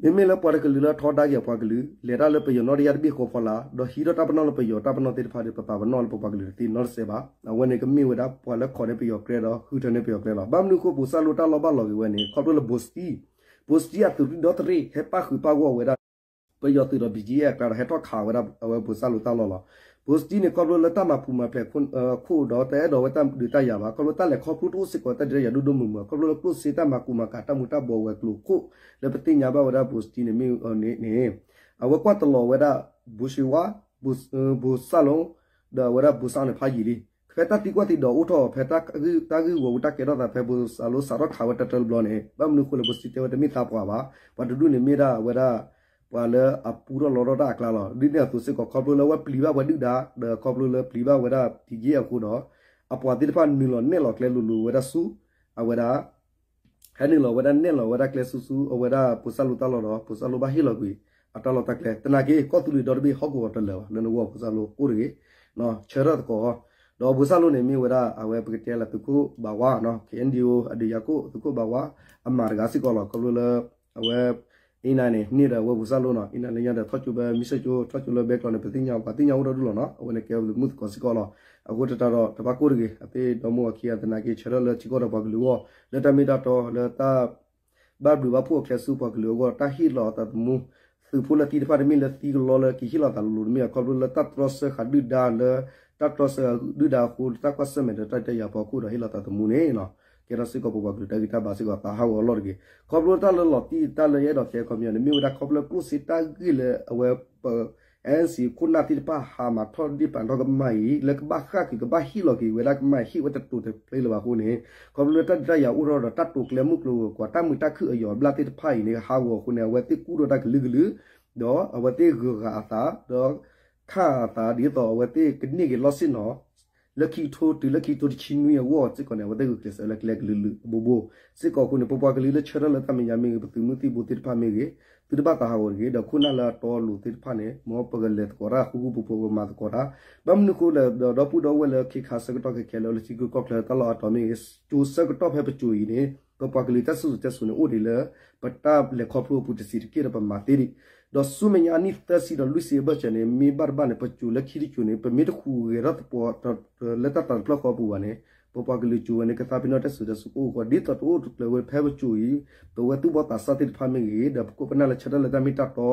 မ့မ့ၢ်လၢပှၤတကလုာ်လၢထီဒါက့ၤအပှၤကလုာ် လဲၤတၢ်လၢပယီၤနီၢ်တယၢ်တဘ့ၣ်ဃီဖီလာ် ဒီးဟံးထီၣ်တၢ်ပနီၣ်လၢပယီၤတၢ်ပနီၣ်သ့ၣ်တဖၣ်ဒီး ပပာ်ပနီၣ်လၢပပှၤကလုာ်တသ့နီတစဲးဘၣ်. အဝဲန့ၣ်ကမ့ၢ်ဝဲဒၣ်ပှၤလၢခိးန့ၢ်ပယီၤကျဲဒီး ဃုထၢန့ၢ်ပယီၤကျဲလီၤ. ဘၣ်မနုၤအဃိ ဘိၣ်စၢ်လိၤတၢ်လီၢ်ဘၣ်လီၤက့ၤဝဲန့ၣ် ခီဖျိလၢဘိၣ်စတံ ဘိၣ်စတံအသုးရ့ၣ်ဒီတရ့ၣ် ဟဲပၣ်ဃုာ်ပၣ်ဂီၢ်ဝဲဒၣ် ပယီၤသုးဒီး ဘီၣ်ကၠံအဲၣ် အကျါဒီး ဟဲထီၣ်ခးဝဲဒၣ်အဝဲဘိၣ်စၢ်လိၤတၢ်လီၢ်လီၤ. ဘိၣ်စတံန့ၣ် ခီဖျိလၢတၢ်မၤပူၤမၤဖျဲးခိၣ်ဒီး တအဲၣ်ဒိးဝဲတၢ်ဒုးတၢ်ယၤဘၣ်, ခီဖျိတၢ်လဲၤခီဖျိတအိၣ်စ့ၢ်ကီး တၢ်ဒုးတၢ်ယၤဒိၣ်ဒိၣ်မုၢ်မုၢ်, ခီဖျိလၢကျိၣ်စ့တၢ်မၤကူးမၤကၤတၢ်မူၤတၢ်ဘှီးဝဲၤကျိၤခိၣ် လၢပသ့ၣ်ညါဘၣ်ဝဲဒၣ်ဘိၣ်စတံန့ၣ်မ့ၢ်န့ၣ် အဝဲကွၢ်တလီၤဝဲဒၣ် ဘိၣ်စ့ဝါ ဘိၣ်စၢ်လိၤ ဒီးအဝဲဒၣ်ဘိၣ်စၢ်န့ၣ်ဖးယံာ်လံ. ဖဲတၢ်သံကွၢ်သံဒိးအိၣ်ထီၣ် ဖဲတၢ်ဂ့ၢ်ဝီဝံၤတၢ်ကဲထီၣ်သး ဖဲပစးလိစးထီၣ်ခးဝဲတၢ်တၢတဘျီန့ၣ် ဘၣ်မနုၤအဃိလဲၣ် ပစံးတဲဝဲတမ့ၢ်သးပှၢ်ဘၣ်. ပှၤတဒူၣ်န့ၣ်မ့ၢ်ဒၣ်အဝဲဒၣ် ပှၤလၢအပူထီၣ်လီထီၣ်တၢ်အကျါလီၤ. ဒ်န့ၣ်အသိးစ့ၢ်ကီး ခီဖျိလၢအဝဲပျံၤဘၣ်ပှၤဒုၣ်ဒါ ဒီးခီဖျိလၢပျံၤဘၣ်ဝဲဒၣ် ပံၤက့အဃိဒီး အပှၤသ့ၣ်တဖၣ်နုာ်လီၤနဲၣ်လီၤကျဲလိၤလိၤဝဲဒၣ်ဆူ အဝဲဒၣ် ဟဲနုာ်လီၤဝဲဒၣ်နဲၣ်လီၤဝဲဒၣ်ကျဲဆူဆူ အဝဲဒၣ်ပစးလိတၢ်လီၢ်ဒီး ပစးလိဘၣ်ဟ့ၣ်လီၤကွံာ် အတၢ်လီၢ်တၢ်ကျဲ. သနာ်က့ ကီၢ်သူလ့ၤဒီတဘ့ၣ်ဟီၣ်ကဝီၤတလၢာ်ဘၣ် လၢနဂီၢ်ပစးလိအိၣ်တဂ့ၤ ဆၢထၢၣ်သကိး ဒီးပစးလိန့ၣ်မ့ၢ်ဝဲဒၣ် အဝဲပကတဲလၢသုးခိၣ်ဘၣ်ဝါနီၤ ခ့ၣ်အဲၣ်ယူၣ် အဒုးယၤခိၣ် သုးခိၣ်ဘၣ်ဝါ အမၤတဂၤစ့ၢ်ကီးလီၤ. ခီဖျိလၢ အဝဲ အံၤနၤန့ၣ် န့ၢ်ဒီးအဝဲပစးလိနီၤ အံၤနၤလၢညါဒီးထီၣ်ကၠိဖဲမံၤစၢၢ်ကၠိ ထီၣ်ကၠိလၢဘဲကျိၤန့ၣ် ပသ့ၣ်ညါ ပှၤသ့ၣ်ညါအိၣ်ဒီဒူၣ်လီၤနီၤ အဝဲန့ၣ်ကဲမုၢ်သကိးစ့ၢ်ကီးလီၤ. အဃိသတးဒီး တဘၣ်ကိၢ်တဂ့ၤ အသ့ၣ်ဒီမါအခံဂၤသနာ်က့ ဆၢထၢၣ်လၢထံကီၢ်ဒီးပှၤကလုာ်အဂီၢ် လၢတၢ်မ့ၢ်တၢ်တီလၢတၢ် ဘၣ်ဘျုးဘၣ်ဖှိၣ်အကျဲဆူပှၤကလုာ်အဂီၢ် တၢ်ဟ့ၣ်လီၤအသးသမူ သုးဖိလၢသံတဖၣ်တမ့ၢ်လၢသံကလီလၢကဟ့ၣ်လီၤသးလိၤလိၤတမ့ၢ် ခီဖျိလၢတၢ်တြီဆၢဃာ်ဒုၣ်ဒါလၢ တၢ်တြီဆၢဃာ်ဒုၣ်ဒါအဃိ လၢတၢ်ကွၢ်ဆၢၣ်မဲာ်ဒီးတၢ်ဒုးတၢ်ယၤအဖီခိၣ်ဒီးဟ့ၣ်လီၤသးသမူန့ၣ် ကဲထီၣ်စ့ၢ်ကီးပပှၤကလုာ်တၢ်ဂံၢ်တၢ်ဘါစ့ၢ်ကီးသးဟးဂီၤအလီၢ်တဂ့ၤ. ခီဖျိတၢ်လၢလီၤတံၢ်တၢ်လၢယအဲၣ်ဒိးတဲခီပညီန့ၣ် မ့ၢ်ဝဲဒၣ်ခီဖျိကျိၣ်စ့တၢ်ဂ့ၢ်လၢအဝဲ ပ အဲၣ်အ့ၣ်စံၣ် ခိၣ်နၢ်သ့ၣ်တဖၣ်ဟးမၤထီၣ်ဒ့ၣ်ပာ်ထီၣ်ကမၢ်အံၤ လၢကဘၣ်ဃၣ်က့ၤ ကဘၣ်ဟ့ၣ်လီၤက့ၤဝဲဒၣ်ကမၢ်အံၤ ဟ့ၣ်ဝဲတတိၤတဖျ့လၢၤဘၣ်အဃိန့ၣ် ခီဖျိလၢတၢ်ဒုးတၢ်ယၤအိၣ်ထီၣ်ဒီးတၢ်တိာ်ကျဲၤမုၢ်ကျိၤဝဲၤကွာ် တၢ်မုာ်တၢ်ခုၣ်အယီၤအဘျၣ်သ့ၣ်တဖၣ်အံၤန့ၣ် ဟးဂီၤအဃိန့ၣ် အဝဲသ့ၣ်ကူၣ်ထီၣ်တၢ်ကလုာ်ကလုာ် ဒီးအဝဲသ့ၣ်ဂုၤဂၤအသး ဒီးခၣ်အသးဒ်သိးအဝဲသ့ၣ်ကန့ၢ်က့ၤလီၢ်ဆ့ၣ်နီၤ လၢခံကထိတုၤလၢခံကထိတဆံနွံအဂီၢ်စ့ၢ်ကီးန့ၣ် အဝဲသ့ၣ်ဂုာ်ကျဲးစၢးလၢကျဲကလုာ်ကလုာ်အဘိဘိ စ့ၢ်ကီးအဃိန့ၣ် ပပှၤကလုာ်လၢဆၢထၢၣ်လၢတၢ်မဲာ်ညါမ့ၢ်ဂ့ၤ ပသုးမုၢ်သံၣ်ဘိသ့ၣ်တဖၣ်မ့ၢ်ဂ့ၤ သုတဘၣ်သးဟးဂီၤတဂ့ၤ ဒီးခိၣ်နၢ်လၢအတီအလိၤသ့ၣ်တဖၣ်န့ၣ် မ်ပကလဲၤသကိးတၢ်ဃူဃူဖိးဖိး ပမၤသကိးတၢ် ဘၣ်မနုၤအဃိလဲၣ် ဒီးဒီပုၢ်ဒီဝဲၢ်လၢခ့ခါဆၢကတီၢ်ခဲခဲလၢာ်လၢထံဂုၤကီၢ်ချၢတၢ်လီၢ်အါတီၤမ့ၢ်ဂ့ၤ ကၠိၤဆၢကတီၢ်ဖဲပကၠိၤအံၤန့ၣ် ပပှၤကလုာ်တၢ်စံၣ်စိၤတဲစိၤန့ၣ်အိၣ်ဒံးလၢ ပတၢ်လဲၤခီဖျိအပူၤတဆံးတက့ၢ်ဒီးပမၤသ့ဒံး ဒီးဆူမဲာ်ညါအနံၣ်သၢဆံဒီးလွံၢ်ဆံအဘၢၣ်စၢၤန့ၣ် မ့ၢ်ဘၣ်တဘၣ်န့ၣ် ပကၠိၤလၢခံတကၠိၤန့ၣ် ပမ့ၢ်တဃုာ်ဂဲၤထီၣ်သပှၢ် လၢတၢ်သးတဖျၢၣ်ဃီအပူၤဘၣ်န့ၣ် ပပှၤကလုာ်ကၠိၤဝဲန့ၣ် ကသါပ့ၤနီၣ်တၢ်စံၣ်စိၤတဲစိၤအိၣ်ဃီ ဒ်သိးတအိၣ်တကျၢၤဝဲဖဲပကၠိၤအံၤ ပဝဲသူၣ်ဘီၣ်သးစၢ်သ့ၣ်တဖၣ်မ့ၢ်ဂ့ၤ ဒီးပခိၣ်ပနၢ်လၢဆၢထၢၣ်လၢတၢ်မ့ၢ်တၢ်တီ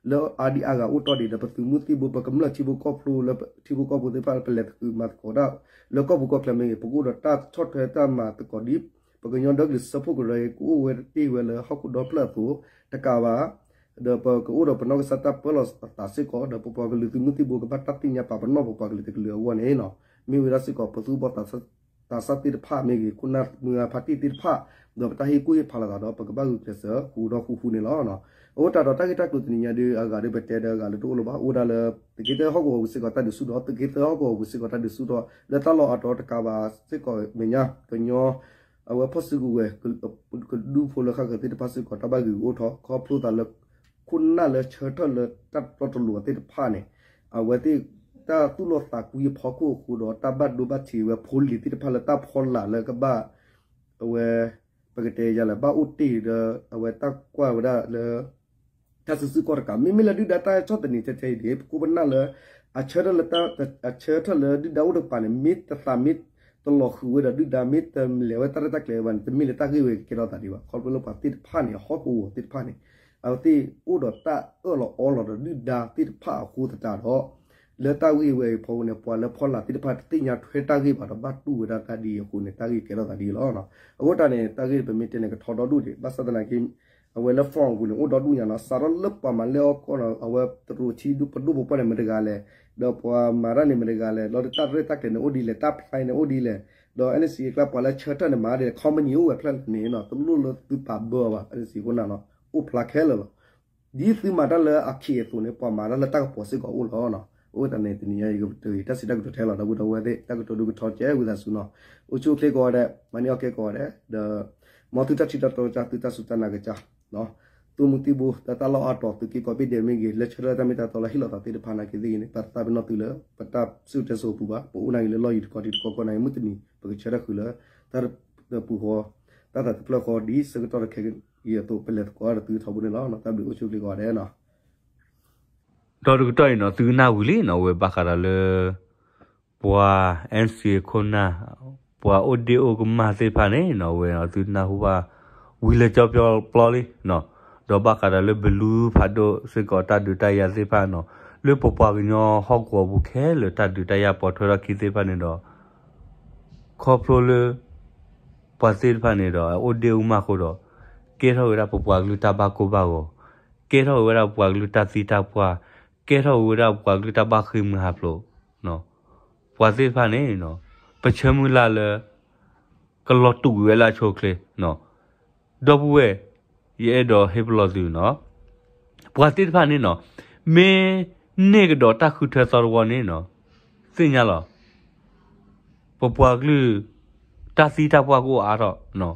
လၢအါဒံအါဂၤအိၣ်တီၢ်ဒံးဒီး ပသုးမုၢ်သံၣ်ဘိ ပကမျၢၢ်ထံဖိကီၢ်ဖိလၢထံဖိကီၢ်ဖိသ့ၣ်တဖၣ် ပလဲၤသကုၤမၤသကိးတၢ် လၢကီၢ်ပူၤကီၢ်ချၢမ့ၢ်ဂ့ၤ ပကအိၣ်ဒီးတၢ်ဆီၣ်ထွဲတၢ်မၤသကိးဒ် ပကညီဒီကလုာ်စၢဖှိၣ်ကရၢကအိၣ်ဝဲတ့ၢ်ဝဲလၢဟီၣ်ခိၣ်ဒီဖျၢၣ်အသိး တကးဘၣ် ဒီးပကအိၣ်ဒီးပနီၢ်ကစၢ်တၢ်ပၢလီၤအသးစ့ၢ်ကီး ဒီးပပှၤကလုာ်သုးမုၢ်သံၣ်ဘိကဘၣ်တၢ်သ့ၣ်ညါပာ်ပနီၣ်ပပှၤကလုာ်တကလုာ်အဂီၢ်န့ၣ် မ့ၢ်ဝဲဒၣ်စ့ၢ်ကီး ပသူၣ်ဘီၣ်သးစၢ်သ့ၣ်တဖၣ်မ့ၢ်ဂ့ၤ ခိၣ်နၢ်မုၢ်ဂၤဖါတံၢ်သ့ၣ်တဖၣ် ဒီးပတၢ်ဟ့ၣ်ကူၣ်ဟ့ၣ်ဖးလိာ်သးဒီး ပကဘၣ်ဂုာ်ကျဲးစၢးဃူဒီးဃူဃူန့ၣ်လီၤ. အဃိသတးဒီးတၢ်ဂ့ၢ်တၢ်ကျိၤတနံၤညါဒ်အဂၤဒီး ပတဲဒီးအဂၤလၢတအိၣ်လၢၤဘၣ် အိၣ်ဒၣ်လၢ သုးက့သၢဟီၣ်ကဝီၤပူၤစ့ၢ်ကီးတၢ်ဒုးဆူၣ်ထီၣ် သုးက့သၢဟီၣ်ကဝီၤပူၤစ့ၢ်ကီးတၢ်ဒုးဆူၣ်ထီၣ် လၢတၢ်လီၢ်အါတီၤတကးဘၣ်စ့ၢ်ကီးမဲာ်ညါ ကညီ အဝဲဖီၣ်စုကဝဲၤ ကဒူဖိလၢဃၣ်ဃၢၤသ့ၣ်တဖၣ်စ့ၢ်ကီး တၢ်ဘၣ်ဂံာ်ဂူာ်အိၣ်ထီၣ် ခီဖျိသးလၢ ခိၣ်နၢ်လၢဆၢထၢၣ်လၢတၢ်တီတလိၤသ့ၣ်တဖၣ်န့ၣ် အဝဲသ့ၣ်တၢ်သူၣ်လီသးကွံအဖီခိၣ်အဃိဒီး တၢ်ဘၣ်ဒိဘၣ်ထံးဝဲဖိလံၤသ့ၣ်တဖၣ်လၢတၢ်ဖီလာ်လၢကဘၣ် အဝဲ ပကတဲယၤလၢဘၣ်အိၣ်တ့ၢ်ဒီး အဝဲတၢ်ကွၢ်ဝဲဒၣ်လၢ တၢ်စုဆူၣ်ကီၢ်တကး မ့မ့ၢ်လၢဒုၣ်ဒါတၢ်ဆီၣ်သနံးထဲထဲအံၤန့ၣ် ပခိၣ်ပနၢ်လၢ အဆၢထၢၣ်လၢတၢ် အဆၢထၢၣ်လၢဒုၣ်ဒါအိၣ်တကပၤန့ၣ် မ့ၢ်တသးမ့ၢ်တလီၤဃုာ်ဝဲဒီးဒုၣ်ဒါ မ့ၢ်တလဲၤဝဲတၢ်ရဲၣ်တၢ်ကျဲၤဘၣ်န့ၣ် တမ့ၢ်လၢတၢ်ဂ့ၢ်ဝဲကဲထီၣ်သးဒံးဘၣ်. ခီဖျိလၢပှၤသ့ၣ်တဖၣ်န့ၣ် ဟီၣ်ကဝီၤသ့ၣ်တဖၣ်န့ၣ် အဝဲသ့ၣ်အိၣ်ဒီးတၢ်အၢၣ်လီၤအီလီၤဒီးဒုၣ်ဒါသ့ၣ်တဖၣ်အဃိသတးဒီး လၢတၢ်ဂ့ၢ်ဝဲအံၤဖီခိၣ်န့ၣ် ပှၤလၢဖီလာ်သ့ၣ်တဖၣ်တသ့ၣ်ညါထွဲတၢ်ဂ့ၢ်ဘၣ်ဒီး ဘၣ်တူၢ်ဝဲဒၣ်တၢ်ဒ်အံၤအဃိန့ၣ် တၢ်ဂ့ၢ်ကဲထီၣ်သးဒ်အံၤလီၤ. အဃိတၢ်န့ၣ် တၢ်ဂ့ၢ်ပမ့ၢ်တဲန့ၣ် ကထီဒီဒူၣ်ဒံး ဘၣ်ဆၣ်သနာ်က့ အဝဲလၢ forum အပူၤန့ၣ် အိၣ်ဒီဒူၣ်ညါနီၤ စးထီၣ်လၢပှၤမၤလဲၢ်အီၣ်ကီၢ်နီၤ အဝဲတရူးထံဒူၣ်ပဒိၣ်ပပှၢ်န့ၣ်မတၤတဂၤလဲၣ်, ဒီးပှၤမၤတၢ်န့ၣ်မတၤတဂၤလဲၣ်, ဒီးတၢ်ရဲၣ်တၢ်ကျဲၤန့ၣ်အိၣ်ဒ်လဲၣ်, တၢ်ဖျါန့ၣ်အိၣ်ဒ်လဲၣ်, ဒီး အဲၣ်အ့ၣ်စံၣ် အကျါ ပှၤလၢဆၢထၢၣ်န့ၣ်မၤဒ်လဲၣ် company အိၣ်ဝဲဖျၢၣ်လၢန့ၣ်နီၤ တလိၣ်လၢသုပာ်ဘၢအီၤဘၣ် အဲၣ်အ့ၣ်စံၣ် အဃိန့ၣ်နီၤ အိၣ်ဖျါခဲလၢာ်လီၤ. ဒ်သုမၤတၢ်လၢအခံးအသိးန့ၣ် ပှၤမၤတၢ်လၢတၢ်ကပီၤစ့ၢ်ကီးအိၣ်လီၤ. အဝဲတၢ်န့ၣ် တနံၤညါအံၤ တၢ်စံးတၢ်ကတိၤထဲလီၤ ဒီပုၢ်ဒီဝဲၢ်သ့ၣ် တၢ်ကတိၤဒုးကထီကဲဝံသးစူၤနီၤ. အိၣ်ဆူၣ်အိၣ်ချ့ကိးဂၤဒဲး မၤန့ၢ်အီၣ်ကဲကိးဂၤဒဲး ဒီး မ်သုတၢ်ထံၣ်တၢ်တီကစၢ် သုတၢ်စူၢ်တၢ်နာ်ကစၢ် သုးမုၢ်သံၣ်ဘိ လၢတၢ်လီၢ်အါတီၤ သုးက့ကိးဘ့ၣ်ဒဲးမ့ၢ်ဂ့ၤ လၢဆၢထၢၣ်တၢ်မ့ၢ်တၢ်တီလၢဟ့ၣ်လီၤသးသ့ၣ်တဖၣ်နာ်က့သ့ၣ်ဂ့ၤန့ၣ် ပသးပ့ၤနီၣ်သုလၢ ပတၢ်စံၣ်စိၤတဲစိၤအပူၤဘၣ် ပအိၣ်နာ်က့လၢလီၢ်ယံၤတခီတံၤတခီကီၢ်နာ်က့ မုၢ်တနံၤ ပကဆၢထၢၣ်ဃုာ်လၢ တၢ်တပူၤဃီ တၢ်သးတဖျၢၣ်ဃီ ဒ်ဆၢကတီၢ်တခဲအံၤအသိး ပလဲၤသကိးတၢ်ဒီးသုထီဘိန့ၣ်လီၤ. တၢ်ဘျုးအိၣ်ဆူၣ်အိၣ်ချ့ကိးဂၤဒဲးနီၤ. ဒီးတကတီၢ်အံၤနီၤ သုကနၢ်ဝံၤလံနီၤ ဝဲဘၣ်ဃးဒီးလၢ ပှၤ အဲၣ်အ့ၣ်စံၣ် ခိၣ်နၢ် ပှၤအိၣ်ဒ့ၣ်အိၣ်ကမၢ်သ့ၣ်တဖၣ်န့ၣ်နီၤ ဝဲသုနၢ်ဟူဘၣ် ဝံၤလၢကၠီပျီပျီလံနီၤ ဒီးဘၣ်ဃးဒီးလၢဘလူးဖးဒိၣ်စ့ၢ်ကီးတၢ်ဒုးတၢ်ယၤသ့ၣ်တဖၣ်နီၤ လၢပပှၤကညီဟီၣ်ကဝီၤပူၤခဲလၢာ်တၢ်ဒုးတၢ်ယၤပိာ်ထွဲထီၣ်ခံသ့ၣ်တဖၣ်န့ၣ်ဒီး ခီဖျိလၢ ပှၤသ့ၣ်တဖၣ်န့ၣ်ဒီး အိၣ်ဒ့ၣ်အိၣ်မၢ်အဃိဒီး ကဲထီၣ်ဝဲဒၣ်ပပှၤကလုာ်တၢ်ဘၣ်ကိၢ်ဘၣ်ဂီၤ, ကဲထီၣ်ဝဲဒၣ်ပပှၤကလုာ်တၢ်သံတၢ်ပှၢ်, ကဲထီၣ်ဝဲဒၣ်ပပှၤကလုာ်တၢ်ဘၣ်ဃ့ၢ်မှံဟးဖျိး, ပှၤသ့ၣ်တဖၣ်န့ၣ်နီၤ ပဆၢမုၢ်လၢ်လၢ ကလီၤတူာ်ကွံာ်ဝဲလၢအဆိအချ့, ဒီပုၢ်ဝဲၢ်, ယအဲၣ်ဒိးဟ့ၣ်ပလီၢ်သုနီၤ, ပှၤသ့ၣ်တဖၣ်န့ၣ်နီၤ, မ့ၢ်န့ၢ်ကဒီးတၢ်ဃုထၢသီတဝီန့ၣ်နီၤ, သ့ၣ်ညါလီၤ. ပပှၤကလုာ် တၢ်သံတၢ်ပှၢ်ကအိၣ်အါထီၣ်,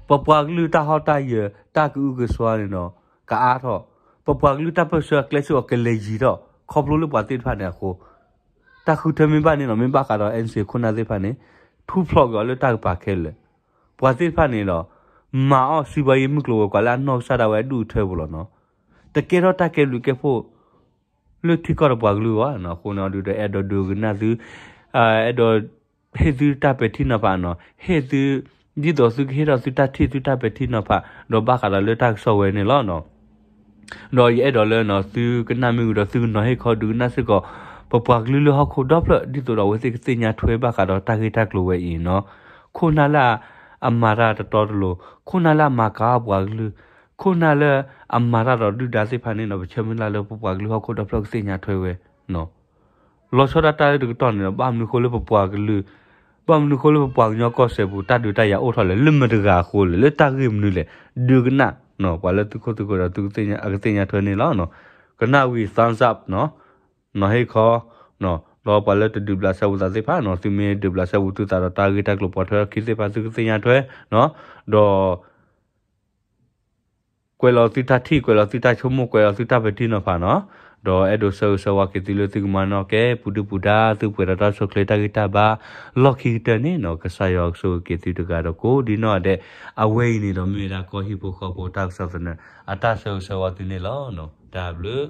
ပပှၤကလုာ်တၢ်ဟီၣ်တၢ်ယၢၤ တၢ်ကအုကစွါန့ၣ်နီၤ, ကအါထီၣ်, ပပှၤကလုာ်တၢ်ပၢၢ်ဆၢအကျဲဆိအကလဲၤယံၤထီၣ် ခီဖျိလၢပှၤသ့ၣ်တဖၣ်န့ၣ်အဃိ, တၢ်ဃုထၢမ့ၢ်ဘၣ်န့ၣ်နီၤ, မ့ၢ်ဘၣ်ဃးဒီး NCA ခိၣ်နၢ်သ့ၣ်တဖၣ်န့ၣ်, ထူဖျိးက့ၤအီၤလၢတၢ်ကပၤခဲလၢာ်, ပှၤသ့ၣ်တဖၣ်န့ၣ်ဒီး မၤအီၣ်စုဘၢယံၤမုၢ်ကျိၤဝဲၤကွာ်လၢအနီၢ်ကစၢ်ဒၣ်ဝဲအဒူၣ်အထၢပူၤလီၤနီၤ, တကဲထီၣ်တၢ်ကဲဘျုးကဲဖှိၣ် လၢထံကီၢ်ဒီးပှၤကလုာ်ဘၣ်နီၤ, အဃိန့ၣ်ဒုးဒီးအဲၣ်ဒိးဒုးကနၣ်သု, အဲၣ်ဒိး ဟ့ၣ်သုတၢ်ပဲာ်ထံနီၤဖးနီၤ, ဟ့ၣ်သု, ဒ်သိးသုကဟ့ၣ်ထီၣ်သုတၢ်ထံၣ်သုတၢ်ပဲာ်ထံနီၤဖး ဒီးဘၣ်ဃးဒီးလၢတၢ်ကစီၣ်ဝဲန့ၣ်လီၤနီၤ. ဒီးယအဲၣ်ဒိးလၢနီၤ သုကနၣ်မ့ၢ်ဝံၤဒီးသုကနီၤဟ့ၣ်ခီဒုးကနၣ်စ့ၢ်ကီး ပပှၤကလုာ်လၢဟီၣ်ခိၣ်ဒီဖျၢၣ် ဒ်သိးဒီးအဝဲသ့ၣ်ကသ့ၣ်ညါထွဲဘၣ်ဃးဒီးတၢ်ဂ့ၢ်တၢ်ကျိၤဝဲအံၤနီၤ, ခိၣ်နၢ်လၢအမၤတၢ်တတီတလိၤ, ခိၣ်နၢ်လၢအမၤကၤပှၤကလုာ်, ခိၣ်နၢ်လၢအမၤတၢ်ဒီးဒုၣ်ဒါသ့ၣ်တဖၣ်န့ၣ်နီၤ, ပဆၢမုၢ်လၢ်လၢပပှၤကလုာ်ဟီၣ်ခိၣ်ဒီဖျၢၣ်ကသ့ၣ်ညါထွဲဝဲနီၤ. လီၤဆီဒၣ်တၢ်လၢတကတီၢ်န့ၣ်ဒီး ဘၣ်မနုၤဃိလၢပပှၤကလုာ်, ဘၣ်မနုၤဃိလၢပပှၤကညီကီၢ်စဲၣ်ပူၤ တၢ်ဒုးတၢ်ယၤအိၣ်ထီၣ်လဲၣ်, လၢမတၤတဂၤအဃိလဲၣ်, လၢတၢ်ဂ့ၢ်မနုၤလဲၣ်, ဒုးကနၣ်, ပှၤလၢသုခိၣ်သုဃၢၤဒီးသုကသ့ၣ်ညါထွဲန့ၣ်လီၤ. ကနၣ်ဝံၤ thumbs up နီၤ, နီၤဟ့ၣ်ခီ, ဒီးပှၤလၢတဒုးဘျးစဲဘူးသးသ့ၣ်တဖၣ်နီၤ, သုမ့ၢ်ဒုးဘျးစဲဘူးသုသးဒီးတၢ်ဂ့ၢ်တၢ်ကျိၤပှၤထွဲအခံသ့ၣ်တဖၣ် သုကသ့ၣ်ညါထွဲနီၤ, ဒီး ကွဲးလီၤသုတၢ်ထံၣ်, ကွဲးလီၤသုတၢ်ဆိကမိၣ်, ကွဲးလီၤသုတၢ်ပဲာ်ထံနီၤဖးနီၤ, ဒီးအဲၣ်ဒိးဆၢဂ့ၤဆၢဝါက့ၤသုလၢသုကမၤနီၣ်ကဲ ပူၤဒုၣ်ပူၤဒါ သုပှဲၤဒီးတၢ်ဆိၣ်ချ့တၢ်ဂ့ၢ်တၢ်ဘါ လီၢ်ခံကတၢၢ်န့ၣ်နီၤ, ကစၢ်ယွၤကဆိၣ်ဂ့ၤက့ၤသုတဂၤဒီးကိးဒ်နီၢ်ဒဲး, အဝဲအံၤန့ၣ်ဒီးမ့ၢ်ဝဲဒၣ်ကီၢ်ဟံၣ်ဖိဃီဖိတၢ်ကစီၣ်သနၢၣ် အတၢ်ဆၢဂ့ၤဆၢဝါသုန့ၣ်လီၤ. တၢ်ဘျုး